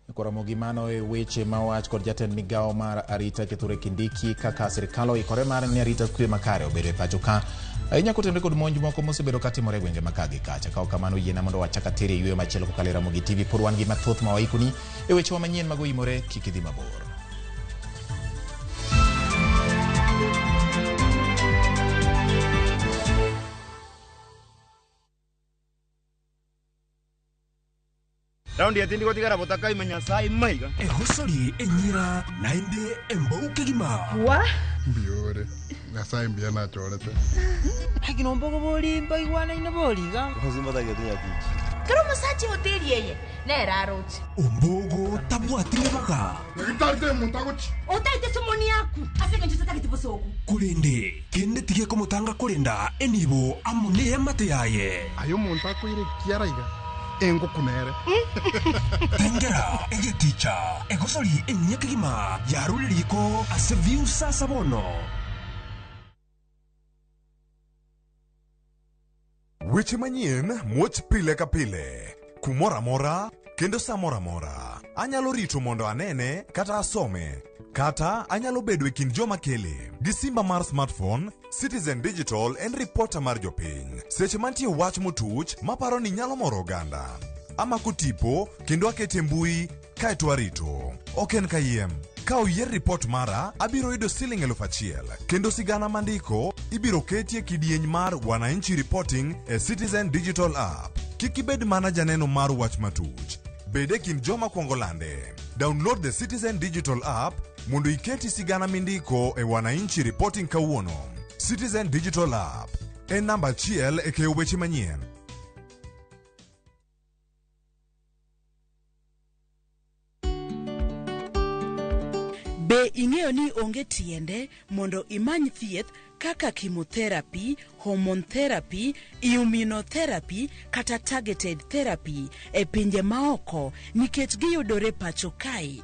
Nyakwar mano e weche ma owach kod jatend migawo mar arita Kithure Kindiki kaka sirikal oikore mar ni arita kwe makare obedo e pacho ka ahinya kotenore kod monj moko mosebedo katimore e gwenge ma ka gi kacha. Ka ok kamano yiena mondo wachak atere yweyo machielo kokalo e Ramogi TV. Pod wan gi mathoth ma waikoni e wechewa manyien mag oimore, kik idhi mabor. Raundi ya tindi gotigara botaka imenya sai maiga. Ehosori enyira naende embouke gima. Wa? Mbiore. Nyasaye mbia na chorete. Hagino mbogo boli mbaigwana ina boliga. Hozimba daga tinya tichi. Karo masachi hoteli yeye. Nera rochi. Ombogo tabwatire baka. Ngitarite muntagochi. Otaite somoni yaku. Aseka njusa takiti bosoku. Kulende kende tige komutanga kulenda enibo amune yamate yaye. Ayo muntako ire kiaraiga. Engo kunere. Tengera egeticha egosori enyekigima yaruririko ase view sasa bono. Weche manyien muoch pile ka pile, kumoro amora kendo sa moro amora. Anyalo rito mondo anene kata asome, kata anyalo bedo e kind joma kele. Gi simba mar smartphone, Citizen Digital en ripota mar jopiny. Seche mantie wach motuch maparo ni nyalo moro oganda. Amako tipo kendo akete e mbui kaeto arito. Ok en kayiem. Ka oyier ripot mara, abiro yudo siling 1000 kendo sigana mandiko ibiro keti e kidieny mar Wananchi Reporting e Citizen Digital App. Kik ibed mana janeno mar wach matuch. Bed e kind joma kwongo lande. Download the Citizen Digital App mondo iketi sigana mindiko e Wananchi Reporting kawuono. Citizen Digital App en namba achiel e keyo weche manyien. Be ing'eyo ni onge tiende mondo imany thieth kaka chemotherapy, hormone therapy, immunotherapy kata targeted therapy e pinje maoko nikech giyudore pacho kae?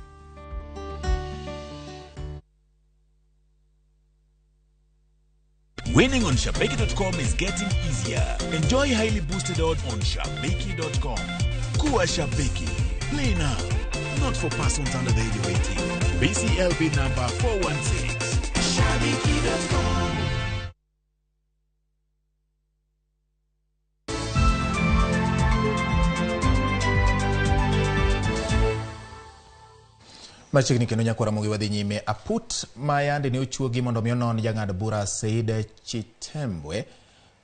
Winning on Shabiki.com is getting easier. Enjoy highly boosted odds on Shabiki.com. Kuwa Shabiki. Play now. Not for persons under the age of 18. BCLB number 416. Shabiki.com. Machiegni kendo nyakwar Ramogi wadhi nyime. Aput ma yande ne ochuogi mondo mi onon jang'ad bura Said Chitembwe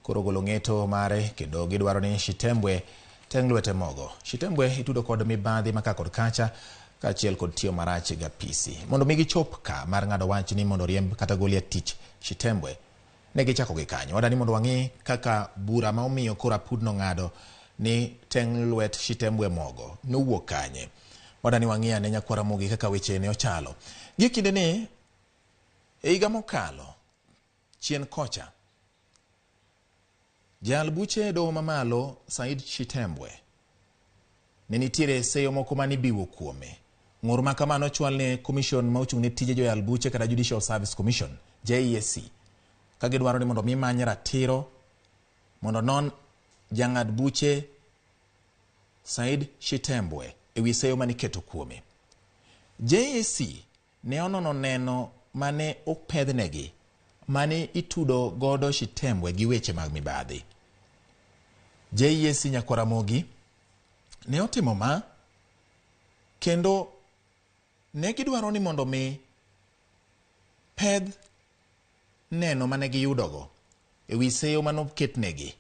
koro ogolo ng'eto mare kendo gidwaro ni Chitembwe teng' lwete mogo. Chitembwe itudo kod mibadhi maka kod kacha kaachiel kod tiyo marach gi apisi. Mondo mi gichop ka mar ng'ado wach ni mondo riemb kata golie tich Chitembwe, ne gichako gi kanyo. Wadani mondo wang'i kaka bura ma omiyo koro apudno ng'ado ni teng' lwet Chitembwe mogo nowuok kanye. Wadani wang'i ane nyakwar Ramogi kaka weche ne ochalo. Gie kindeni, e higa mokalo, chien kocha, jal buche e doho mamalo Said Chitembwe ne nitiere seyo moko mane ibiwo kuome. Ng'ur ma kama nochwal ne commission ma ochung' ne tije joyal buche kata Judicial Service Commission, JSC, ka gidwaro ni mondo mi many ratiro mondo non jang'ad buche Said Chitembwe e wi seyo mane iketo kuome. JSC ne onono neno mane opedhnegi mane itudo godo Chitembwe gi weche mag mibadhi. JSC Nyakwar Ramogi ne otimo ma kendo ne gidwaro ni mondo mi pedh neno mane giyudogo e wi seyo mane oketnegi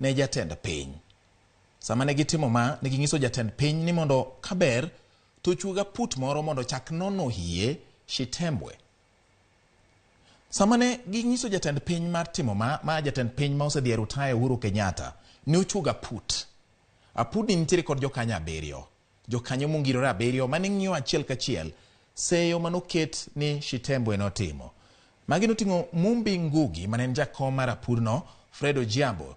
ne jatend piny. Sama ne gitimo ma, ne ging'iso jatend piny ni mondo kaber to ochuog aput moro mondo ochak nono hie Chitembwe. Sama ne ging'iso jatend piny mar timo ma, ma jatend piny ma osedhi e rutaya Uhuru Kenyatta, ne ochuogo aput. Apudni nitiere kod jokanyo abiriyo. Jokanyo mongirore abiriyo mane ng'iyo achiel kachiel seyo manoket ni Chitembwe notimo. Magi noting'o Mumbi Ngugi mane en jakom mar apudno, Fred Ojiambo,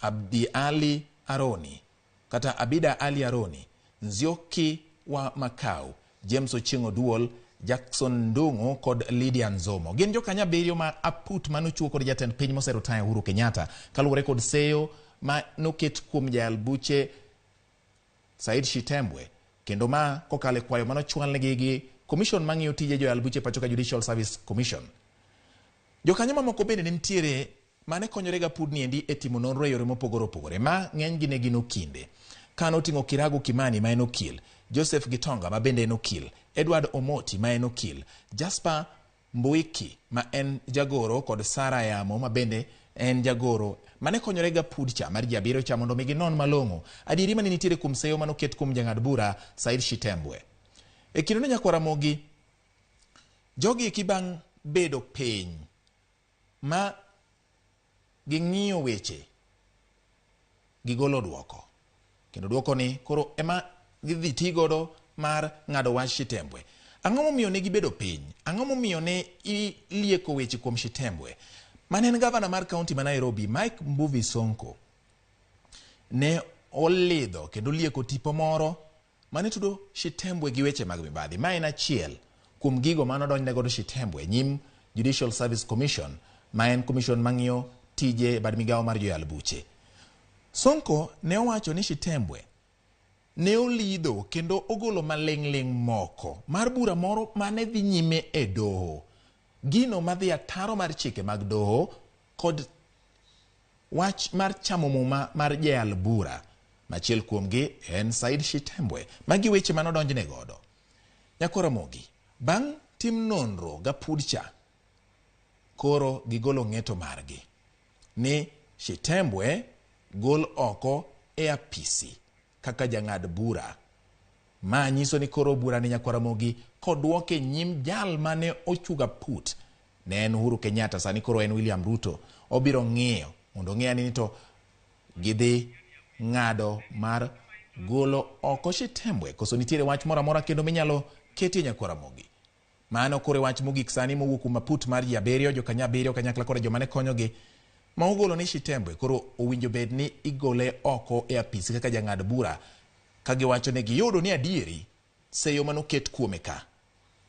Abdi Ali Aroni, kata Abida Ali Aroni, Nzioki wa Makau, James Ochieng' Oduol, Jackson Ndung'u kod Lydia Nzomo. Gin jokanyo abiriyo ma aput mane ochiwo kod jatend piny moserutaya Uhuru Kenyatta kaluwore kod seyo ma noket kuom jayal buche Said Chitembwe, kendo ma kokalo e kwayo mane ochwalnegi gi Commission mang'iyo tije joyal buche pacho ka Judicial Service Commission. Jokanyo mamoko bende ne nitiere mane konyore ga pudni endi e timo nonro e yore mopogore opogore, ma ng'enygi ne gin okinde. Ka noting'o Kiragu Kimani ma en okil, Joseph Gitonga ma bende en okil, Edward Omoti ma en okil, Jasper Mbuiki ma en jagoro kod Sarah Yamo ma bende en jagoro mane konyore ga pud cha mar ji abiriyo cha mondo mi ginon malong'o adieri mane nitiere kuom seyo mane oket kuom jang'ad bura Said Chitembwe. E kindeno nyakwar Ramogi, jogi eki bang' bedo piny ma ging'iyo weche, gigolo duoko. Kendo duoko ni koro ema gidhi ti godo mar ng'ado wach Chitembwe. Ang'o momiyo ne gibedo piny? Ang'o momiyo ne ilieko weche kuom Chitembwe? Mane en gavana mar kaunti ma Nairobi, Mike Mbuvi Sonko, ne olidho kendo olieko tipo moro mane tudo Chitembwe gi weche mag mibadhi. Ma en achiel kuom gigo mane odonjne godo Chitembwe nyim Judicial Service Commission, ma en commission mang'iyo tije e bad migawo mar joyal buche. Sonko ne owacho ni Shitembwe ne olidho kendo ogolo maling'ling' moko mar bura moro mane dhi nyime e doho. Gino madhi ataro mar chike mag doho kod wach mar chamo muma mar jayal bura. Machiel kuomgi en Said Shitembwe. Magi weche manodonjne godo. Nyakor Ramogi, bang' tim nonro gapudcha, koro gigolo ng'eto margi ni Shitembwe gol oko e apisi kaka jang'ad bura. Ma nyiso ni koro bura ni Nyakwar Ramogi koduoke nyim jal mane ochuga put ne en Uhuru Kenyatta, sani koro en William Ruto. Obiro ng'iyo mondo ong'e ni to gidhi ng'ado mar golo oko Shitembwe koso nitiere wach moro amora kendo minyalo ketie Nyakwar Ramogi. Mano koro e wach mogik sani mowuok kuom aput mar ji abiriyo, jokanyo abiriyo kanyakla koda joma ne konyogi ma ogolo ni Shitembwe koro owinjo bed ni igole oko e apisi kaka jang'ad bura ka giwacho ni giyudo ni adieri seyo manoket kuome ka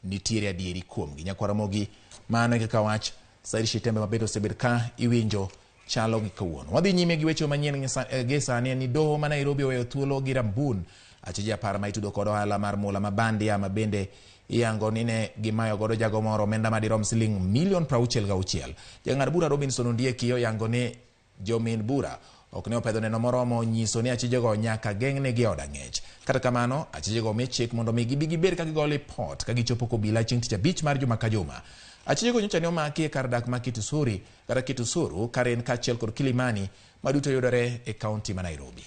nitiere adieri kuomgi. Nyakwar Ramogi, mano e kaka wach Said Shitembwe mabende osebet ka iwinjo chalo gi kawuono. Wadhi nyime gi weche manyien gi sani en ni doho ma Nairobi oweyo thuolo gi Rambun achije apar ma itudo kod ohala mar mula ma bandia ma bende iyango ni ne gimayo godo jago moro omenda madirom siling milion 66. Jang'ad bura Robinson Ondieki oyango ni jomin bura ok ne opedho neno moromo nyiso ni achijego nyaka geng'negi e od ang'ech. Kata kamano, achijego omi chik mondo mi gibi gibed ka gigo lipot ka gichopo kobila chieng' tich abich mar juma ka juma. Achijego nyocha ne omaki e kar dak ma Kitusuri kata Kitusuru, Karen kaachiel kod Kilimani ma duto yudore e kaunti ma Nairobi.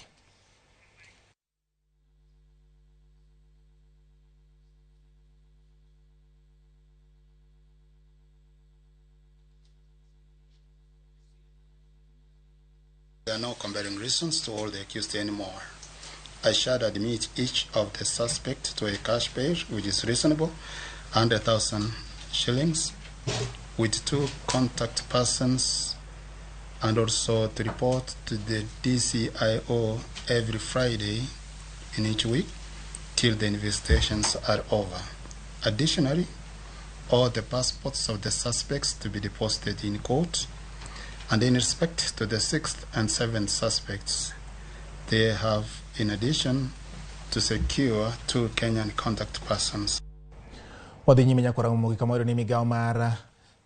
There are no compelling reasons to hold the accused anymore. I shall admit each of the suspects to a cash bail, which is reasonable, 100,000 shillings, with 2 contact persons, and also to report to the DCIO every Friday in each week till the investigations are over. Additionally, all the passports of the suspects to be deposited in court, and in respect to the 6th and 7th suspects, they have, in addition, to secure 2 Kenyan contact persons. Wadhi nyime Nyakwar Ramogi kamoro ni migawo mar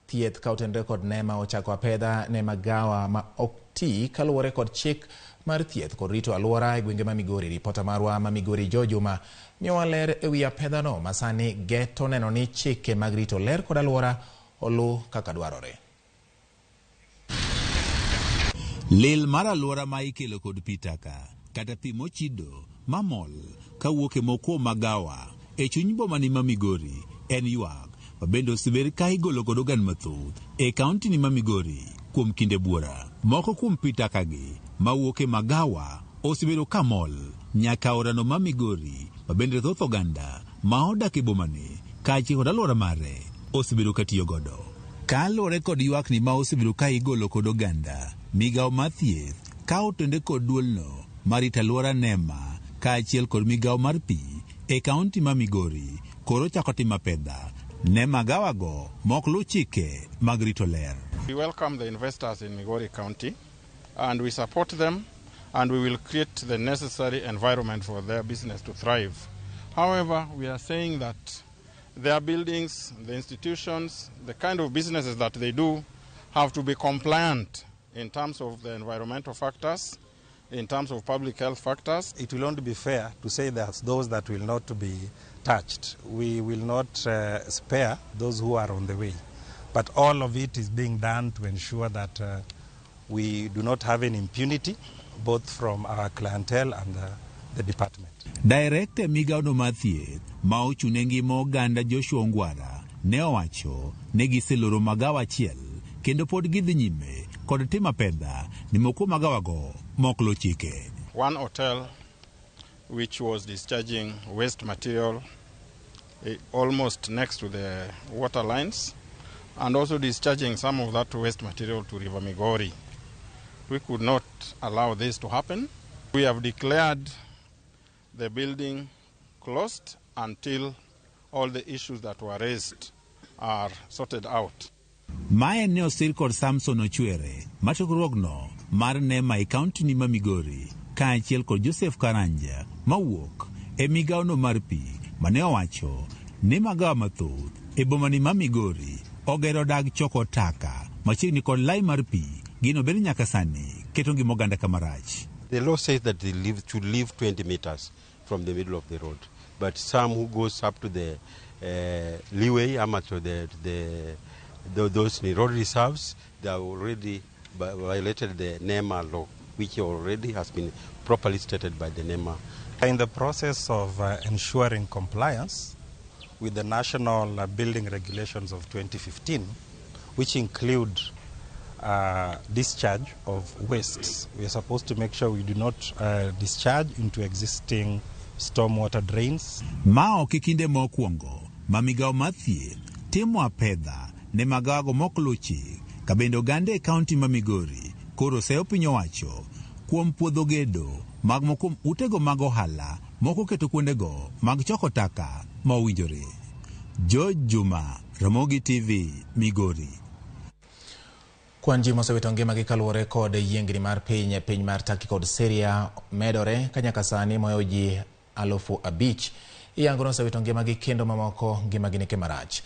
thieth ka otenore kod nema ochako apedha ne magawa ma ok ti kaluwore kod chik mar thieth kod rito alwora e gwenge ma Migori. Ripota marwa ma Migori Joe Juma miyowa ler e wi apedhano ma sani geto neno ni chike mag rito ler kod alwora oluw kaka dwarore. Lil mar alwora ma ikelo kod pi taka kata pi mochido mamol kawuok e moko magawa e chuny boma ni ma Migori en ywak ma bende osebed ka igolo kod oganda mathoth e kaunti ni ma Migori kuom kinde buora. Moko kuom pi taka gi mawuok e magawa osebedo ka mol nyaka aorano ma Migori ma bende thoth oganda ma odak e bomani kaachiel kod alwora mare osebedo ka tiyo godo. Kaluwore kod ywakni ma osebedo ka igolo kod oganda, migawo mar thieth ka otende kod duolno mar rito alwora NEMA kaachiel kod migawo mar pi e kaunti ma Migori koro chako timo apedha ne magawago mok luw chike mag rito ler. We welcome the investors in Migori County and we support them and we will create the necessary environment for their business to thrive. However, we are saying that their buildings, the institutions, the kind of businesses that they do have to be compliant in terms of the environmental factors, in terms of public health factors. It will not be fair to say that those that will not be touched. We will not spare those who are on the way. But all of it is being done to ensure that we do not have any impunity, both from our clientele and the department. Director migawono mar thieth ma ochung' ne ngima oganda Joshua Ongwara ne owacho ni giseloro magawa achiel kendo pod gidhi nyime kod timo apedha ni moko magawago mok luw chike. One hotel which was discharging waste material almost next to the water lines and also discharging some of that waste material to River Migori. We could not allow this to happen. We have declared the building closed until all the issues that were raised are sorted out. Mae ne osir kod Samson Ochwere ma chokruogno mar NEMA e kaontini ma Migori kaachiel kod Joseph Karanja mawuok e migawono mar pi mane owacho ni magawa mathoth e bomani ma Migori ogero dag choko taka machiegni kod lai mar pi gino bende nyaka sani keto ngima oganda kama rach. The law says that they should live 20 meters from the middle of the road, but some who goes up to the leeway ama to those road reserves, they have already violated the NEMA law, which already has been properly stated by the NEMA. In the process of ensuring compliance with the National Building Regulations of 2015, which include discharge of wastes, we are supposed to make sure we do not discharge into existing stormwater drains. Ma ok e kinde mokwongo ma migawo mar thieth timo apedha ne magawago mok luw chik ka bende oganda e kaonti ma Migori koro seyo piny owacho kuom puodho gedo mag moko kuom utego mag ohala moko keto kuondego mag choko taka ma owinjore. George Juma, Ramogi TV, Migori. Kwan ji mosewito ngimagi kaluwore kod yiengni mar piny e piny mar Turkey kod Syria medore ka nyaka sani mohewo ji 5,000 iyango ni osewito ngimagi kendo mamoko ngimagi ni marach.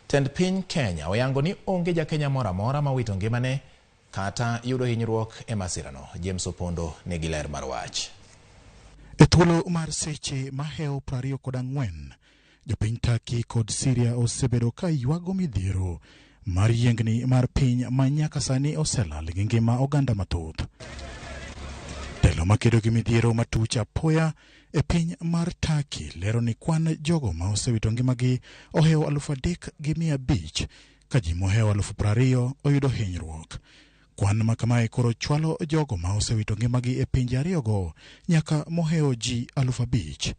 Tend piny Kenya oyango ni onge ja Kenya moro amora ma owito ngimane kata yudo hinyruok e masirano. James Opondo nigi ler mar wach. E thuolo mar seche mahewo 24, jopiny Turkey kod Syria osebedo ka ywago midhiero mar yiengni mar piny ma nyaka sani oselal gi ngima oganda mathoth. Telo makedo gi midhiero matuch apoya e piny mar Turkey lero ni kwan jogo ma osewito ngimagi ohewo 3,500 ka ji mohewo 20,000 oyudo hinyruok. Kwan ma kamae koro chwalo jogo ma osewito ngimagi e pinje ariyogo nyaka mohewo ji 5,000.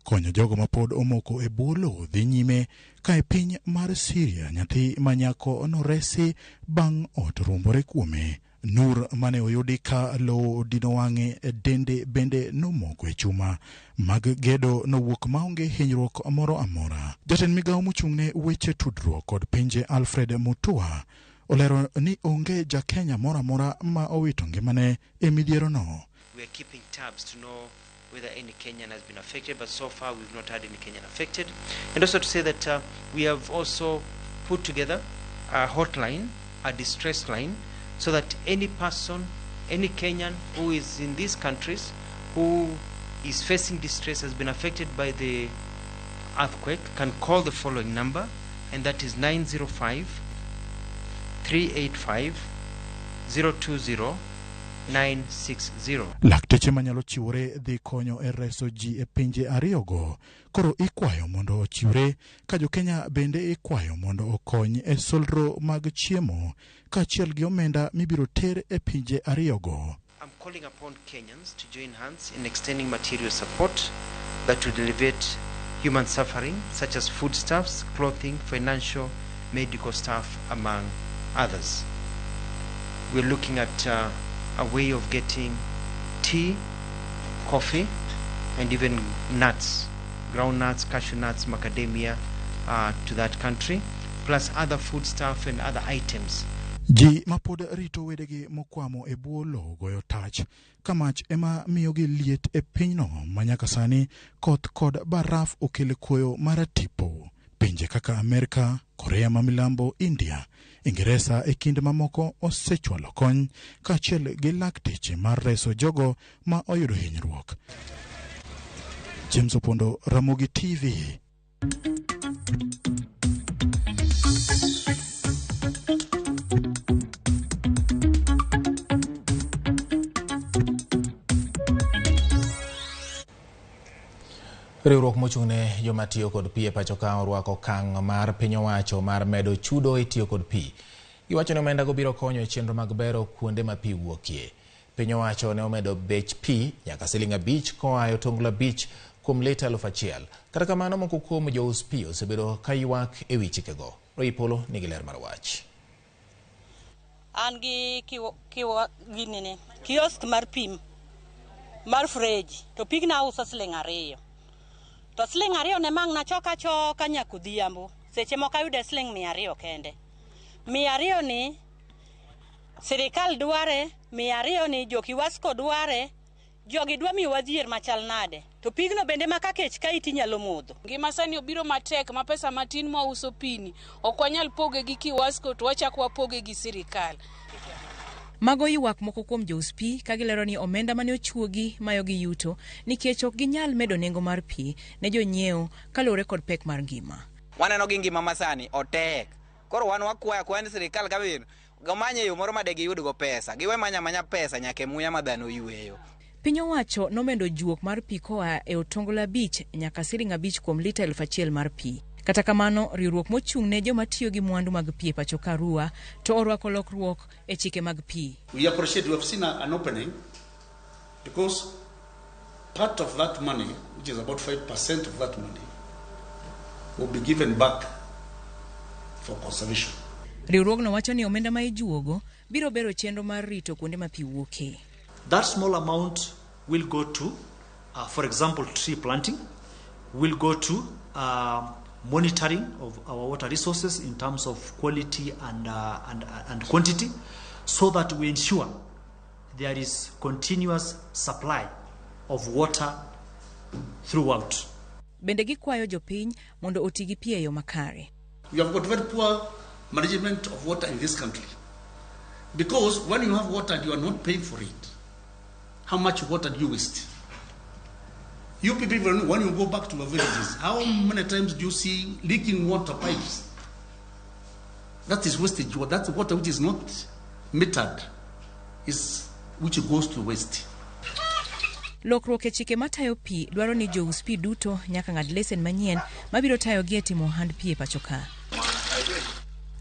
Konyo jogo ma pod omoko e bwo lowo dhi nyime ka e piny mar Syria nyathi ma nyako noresi bang' ot ruombore kuome. Nur mane oyudi ka lowo odino wang'e e dende bende nomoko e chuma mag gedo nowuok maonge hinyruok moro amora. Jatend migawo mochung'ne weche tudruok kod pinje Alfred Mutua olero ni onge ja Kenya moro amora ma owito ngimane e midhierono. We are keeping tabs to know whether any Kenyan has been affected, but so far we've not had any Kenyan affected. And also to say that we have also put together a hotline, a distress line, so that any person, any Kenyan who is in these countries, who is facing distress, has been affected by the earthquake, can call the following number, and that is 905 385 020 960. Lakteche manyalo chiwore dhi konyo e reso ji e pinje ariyogo koro ikwayo mondo ochiwre ka jo-Kenya bende ikwayo mondo okony e solro mag chiemo kaachiel gi omenda mibiro ter e pinje ariyogo. I'm calling upon Kenyans to join hands in extending material support that will alleviate human suffering, such as foodstuffs, clothing, financial, medical staff, among others. We're looking at a way of getting tea, coffee, and even nuts, ground nuts, cashew nuts, macadamia to that country, plus other foodstuff and other items. Ji mapod rito wedegi mokwamo e bwo lowo goyo tach ka mach ema miyogi liet e pinyno ma nyaka sani koth kod baraf okelo koyo maratipo. Pinje kaka Amerka, Korea ma Milambo, India, Ingeresa e kind mamoko osechwalo kony kaachiel gi lakteche mar reso jogo ma oyudo hinyruok. James Opondo, Ramogi TV. Riwruok mochung'ne joma tiyo kod pi e pacho ka orwako okang' mar piny owacho mar medo chudo e tiyo kod pi. Giwacho ni omenda go biro konyo e chenro mag bero kuonde ma pi wuokie. Piny owacho ne omedo bech pi nyaka siling 5 koa e otonglo 5 kuom lita 1000. Kata kamano moko kuom jous pi osebedo ka ywak e wi chikego. Roy Polo nigi ler mar wach. An gi kiosk mar pi mar freji to pigna auso siling 2. To siling 2 ne mang' na choka choka nyaka odhiambo. Seche moko ayude siling 200 kende. 200 ni Sirikal dware 200 ni jo Kiwasco dware, jogi dwa miyowa dhier machal nade? To pigno bende ma ka kech kayi tinyalo modho. Ngima sani obiro matek ma pesa matin mwauso pini ok wanyal poge gi Kiwasco to wachak wapoge gi sirikal. Mago ywak moko kuom jous pi ka gilero ni omenda mane ochuogi mayogi yuto nikech ok ginyal medo nengo mar pi ne jonyiewo kaluwore kod pek mar ngima. Waneno gi ngima masani otek. Koro wan wakwayo akwaya ni sirikal kabino gomanye yo moro ma de giyudgo pesa. Giwe manya manya pesa nyaka e muya ma dhano yweyo. Piny owacho nomedo juok mar pi koa e otonglo 5 nyaka siling 5 kuom lita 1000 mar pi. Kata kamano, riwruok mochung' ne joma tiyo gi mwandu mag pi e pacho ka Arua to orwako lokruok e chike mag pi. We appreciate we have seen an opening because part of that money, which is about 5% of that money, will be given back for conservation. Riwruogno wacho ni omenda ma ijuogo biro bero chenro mar rito kuonde ma pi wuokie. That small amount will go to, for example, tree planting, will go to monitoring of our water resources in terms of quality and quantity, so that we ensure there is continuous supply of water throughout. Bende gikwayo jopiny mondo oti gi pi e yo makare. We have got very poor management of water in this country, because when you have water and you are not paying for it, how much water do you waste? You people, when you go back to your villages, how many times do you see leaking water pipes? That is wastage. That's water which is not metered, is which goes to waste. Lokruok e chike matayo pi dwaro ni jous pi duto nyaka ng'ad lesen manyien mabiro tayogi e timo ohand pi e pacho ka.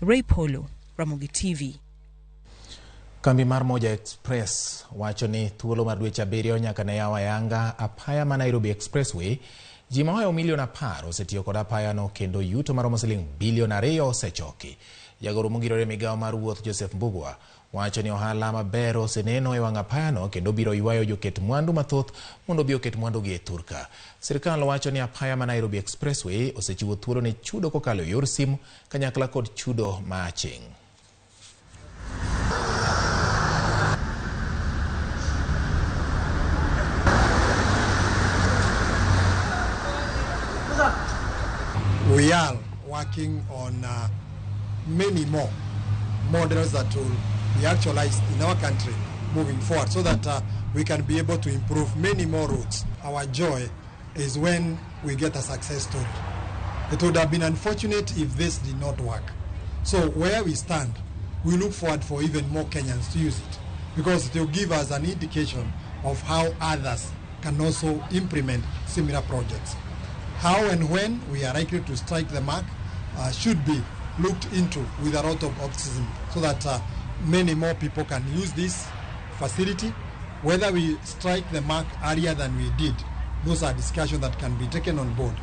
Ray Polo, Ramogi TV. Kambi mar Moja Express wacho ni thuolo mar dweche 7 nyaka ne yaw ayanga apaya ma Nairobi Expressway. Ji mahoyo milion 10 osetiyo kod apayano kendo yuto maromo siling bilion 2 osechoki. Jagoro mongirore migawo mar wuoth Joseph Mbugua wacho ni ohala maber oseneno e wang' apayano kendo biro ywayo joket mwandu mathoth mondo obi oket mwandugi e thurka. Sirikal wacho ni apaya ma Nairobi Expressway osechiwo thuolo ne chudo kokalo e yor simu kanyakla kod chudo ma aching'. We are working on many more models that will be actualized in our country moving forward, so that we can be able to improve many more roads. Our joy is when we get a success story. It would have been unfortunate if this did not work. So where we stand, we look forward for even more Kenyans to use it, because it will give us an indication of how others can also implement similar projects. How and when we are likely to strike the mark should be looked into with a lot of optimism, so that many more people can use this facility. Whether we strike the mark earlier than we did, those are discussions that can be taken on board.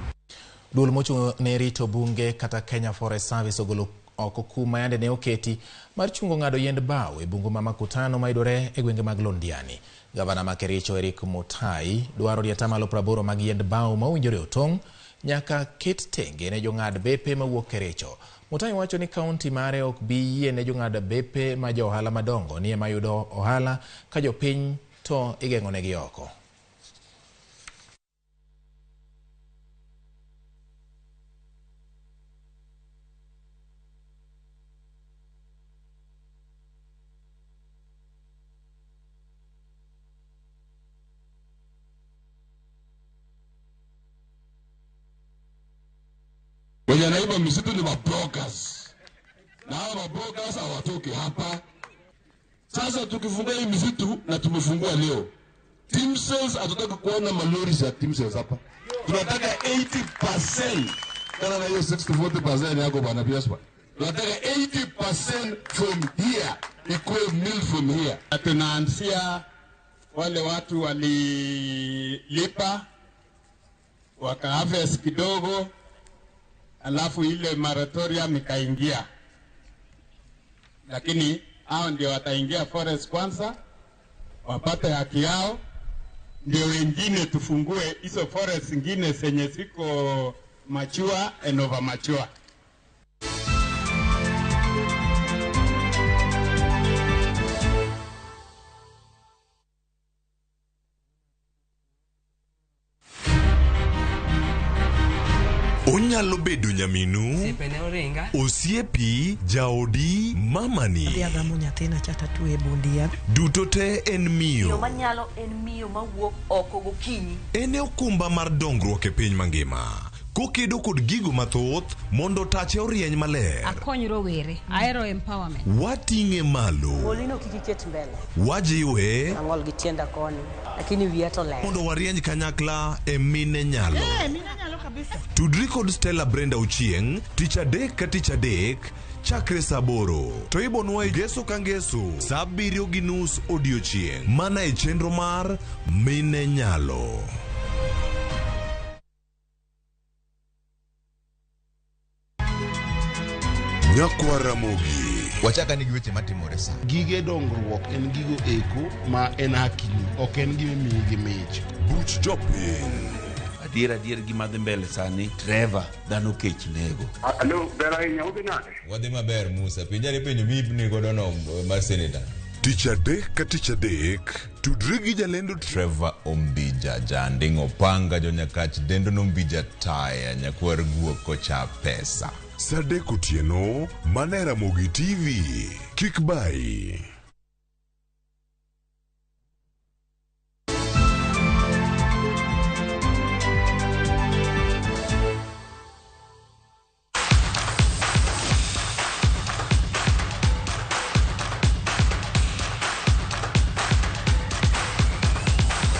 Duol mochung' ne rito bunge kata Kenya Forest Service ogolo oko kum ma yande ne oketi mar chungo ng'ado yiend bao e bungu ma Makutano mayudore e gwenge mag Londiani. Gavana ma Kericho Eric Mutai dwaro ni 80% mag yiend bao mowinjore otong' nyaka ket tenge ne jong'ad bepe mawuok Kericho. Mutai wacho ni kaunti mare ok bi yie ne jong'ad bepe ma jo ohala madongo ni ema yudo ohala ka jopiny to igeng'onegi oko. Wenye wanaiba misitu ni mabrokers, na hawa mabrokers hawatoki hapa. Sasa tukifungua hii misitu, na tumefungua leo, team sales hatutaki kuona malori za team sales hapa. Tunataka 80% kana na hiyo 60-40% yako bwana Biaspa. Tunataka 80% from here, ikuwe mill from here. Tunaanzia wale watu walilipa waka harvest kidogo, alafu ile moratorium ikaingia, lakini hao ndio wataingia forest kwanza wapate haki yao, ndio wengine tufungue hizo forest zingine zenye ziko mature and over mature. Onyalo bedo nyaminu, Osiepene oringa. osiepi, jaodi, mamani. Adhi agamo nyathina cha tatwe e bund yath. Duto te en Miyo miyo. manyalo en miyo mawuok oko gokinyi. En e okumba mar dongruok e piny mangima. Kokedo kod gigo mathoth mondo tache orieny maler. Akony rowere. Ahero empowerment. Wating'e malo. Golino kik iket mbele. Wajiwe Ang'ol gi tienda koni, lakini wiya to ler. mondo warieny kanyakla e mine nyalo. Eh, mine nyalo kabisa. Tudri kod Stella Brenda Ochieng' tich adek ka tich adek chakre saa aboro to ibonwa e ngeso ka ngeso saa abiriyo gi nus odiochieng' mana e chenro mar Mine Nyalo. Nyakwa Ramogi. Wachaka ni gi weche matimore sani. Gige dongruok en gigo eko ma en hakini, ok en gima imiyi gi mich. Buch jopiny. Adier adier gima dhi mbele sani, Trevor, dhano kech nego. Alo, ber ahinya, udhi nade? Wadhi maber Musa, penjani penjo miipni godo no mar seneta. Tich adek ka tich adek, tudri gi jalendo Trevor Ombija, janding' opanga jonyakach dendo nombija taya nyakwar guok kocha pesa. Saa adek otieno, mana e Ramogi TV. Kik bayi.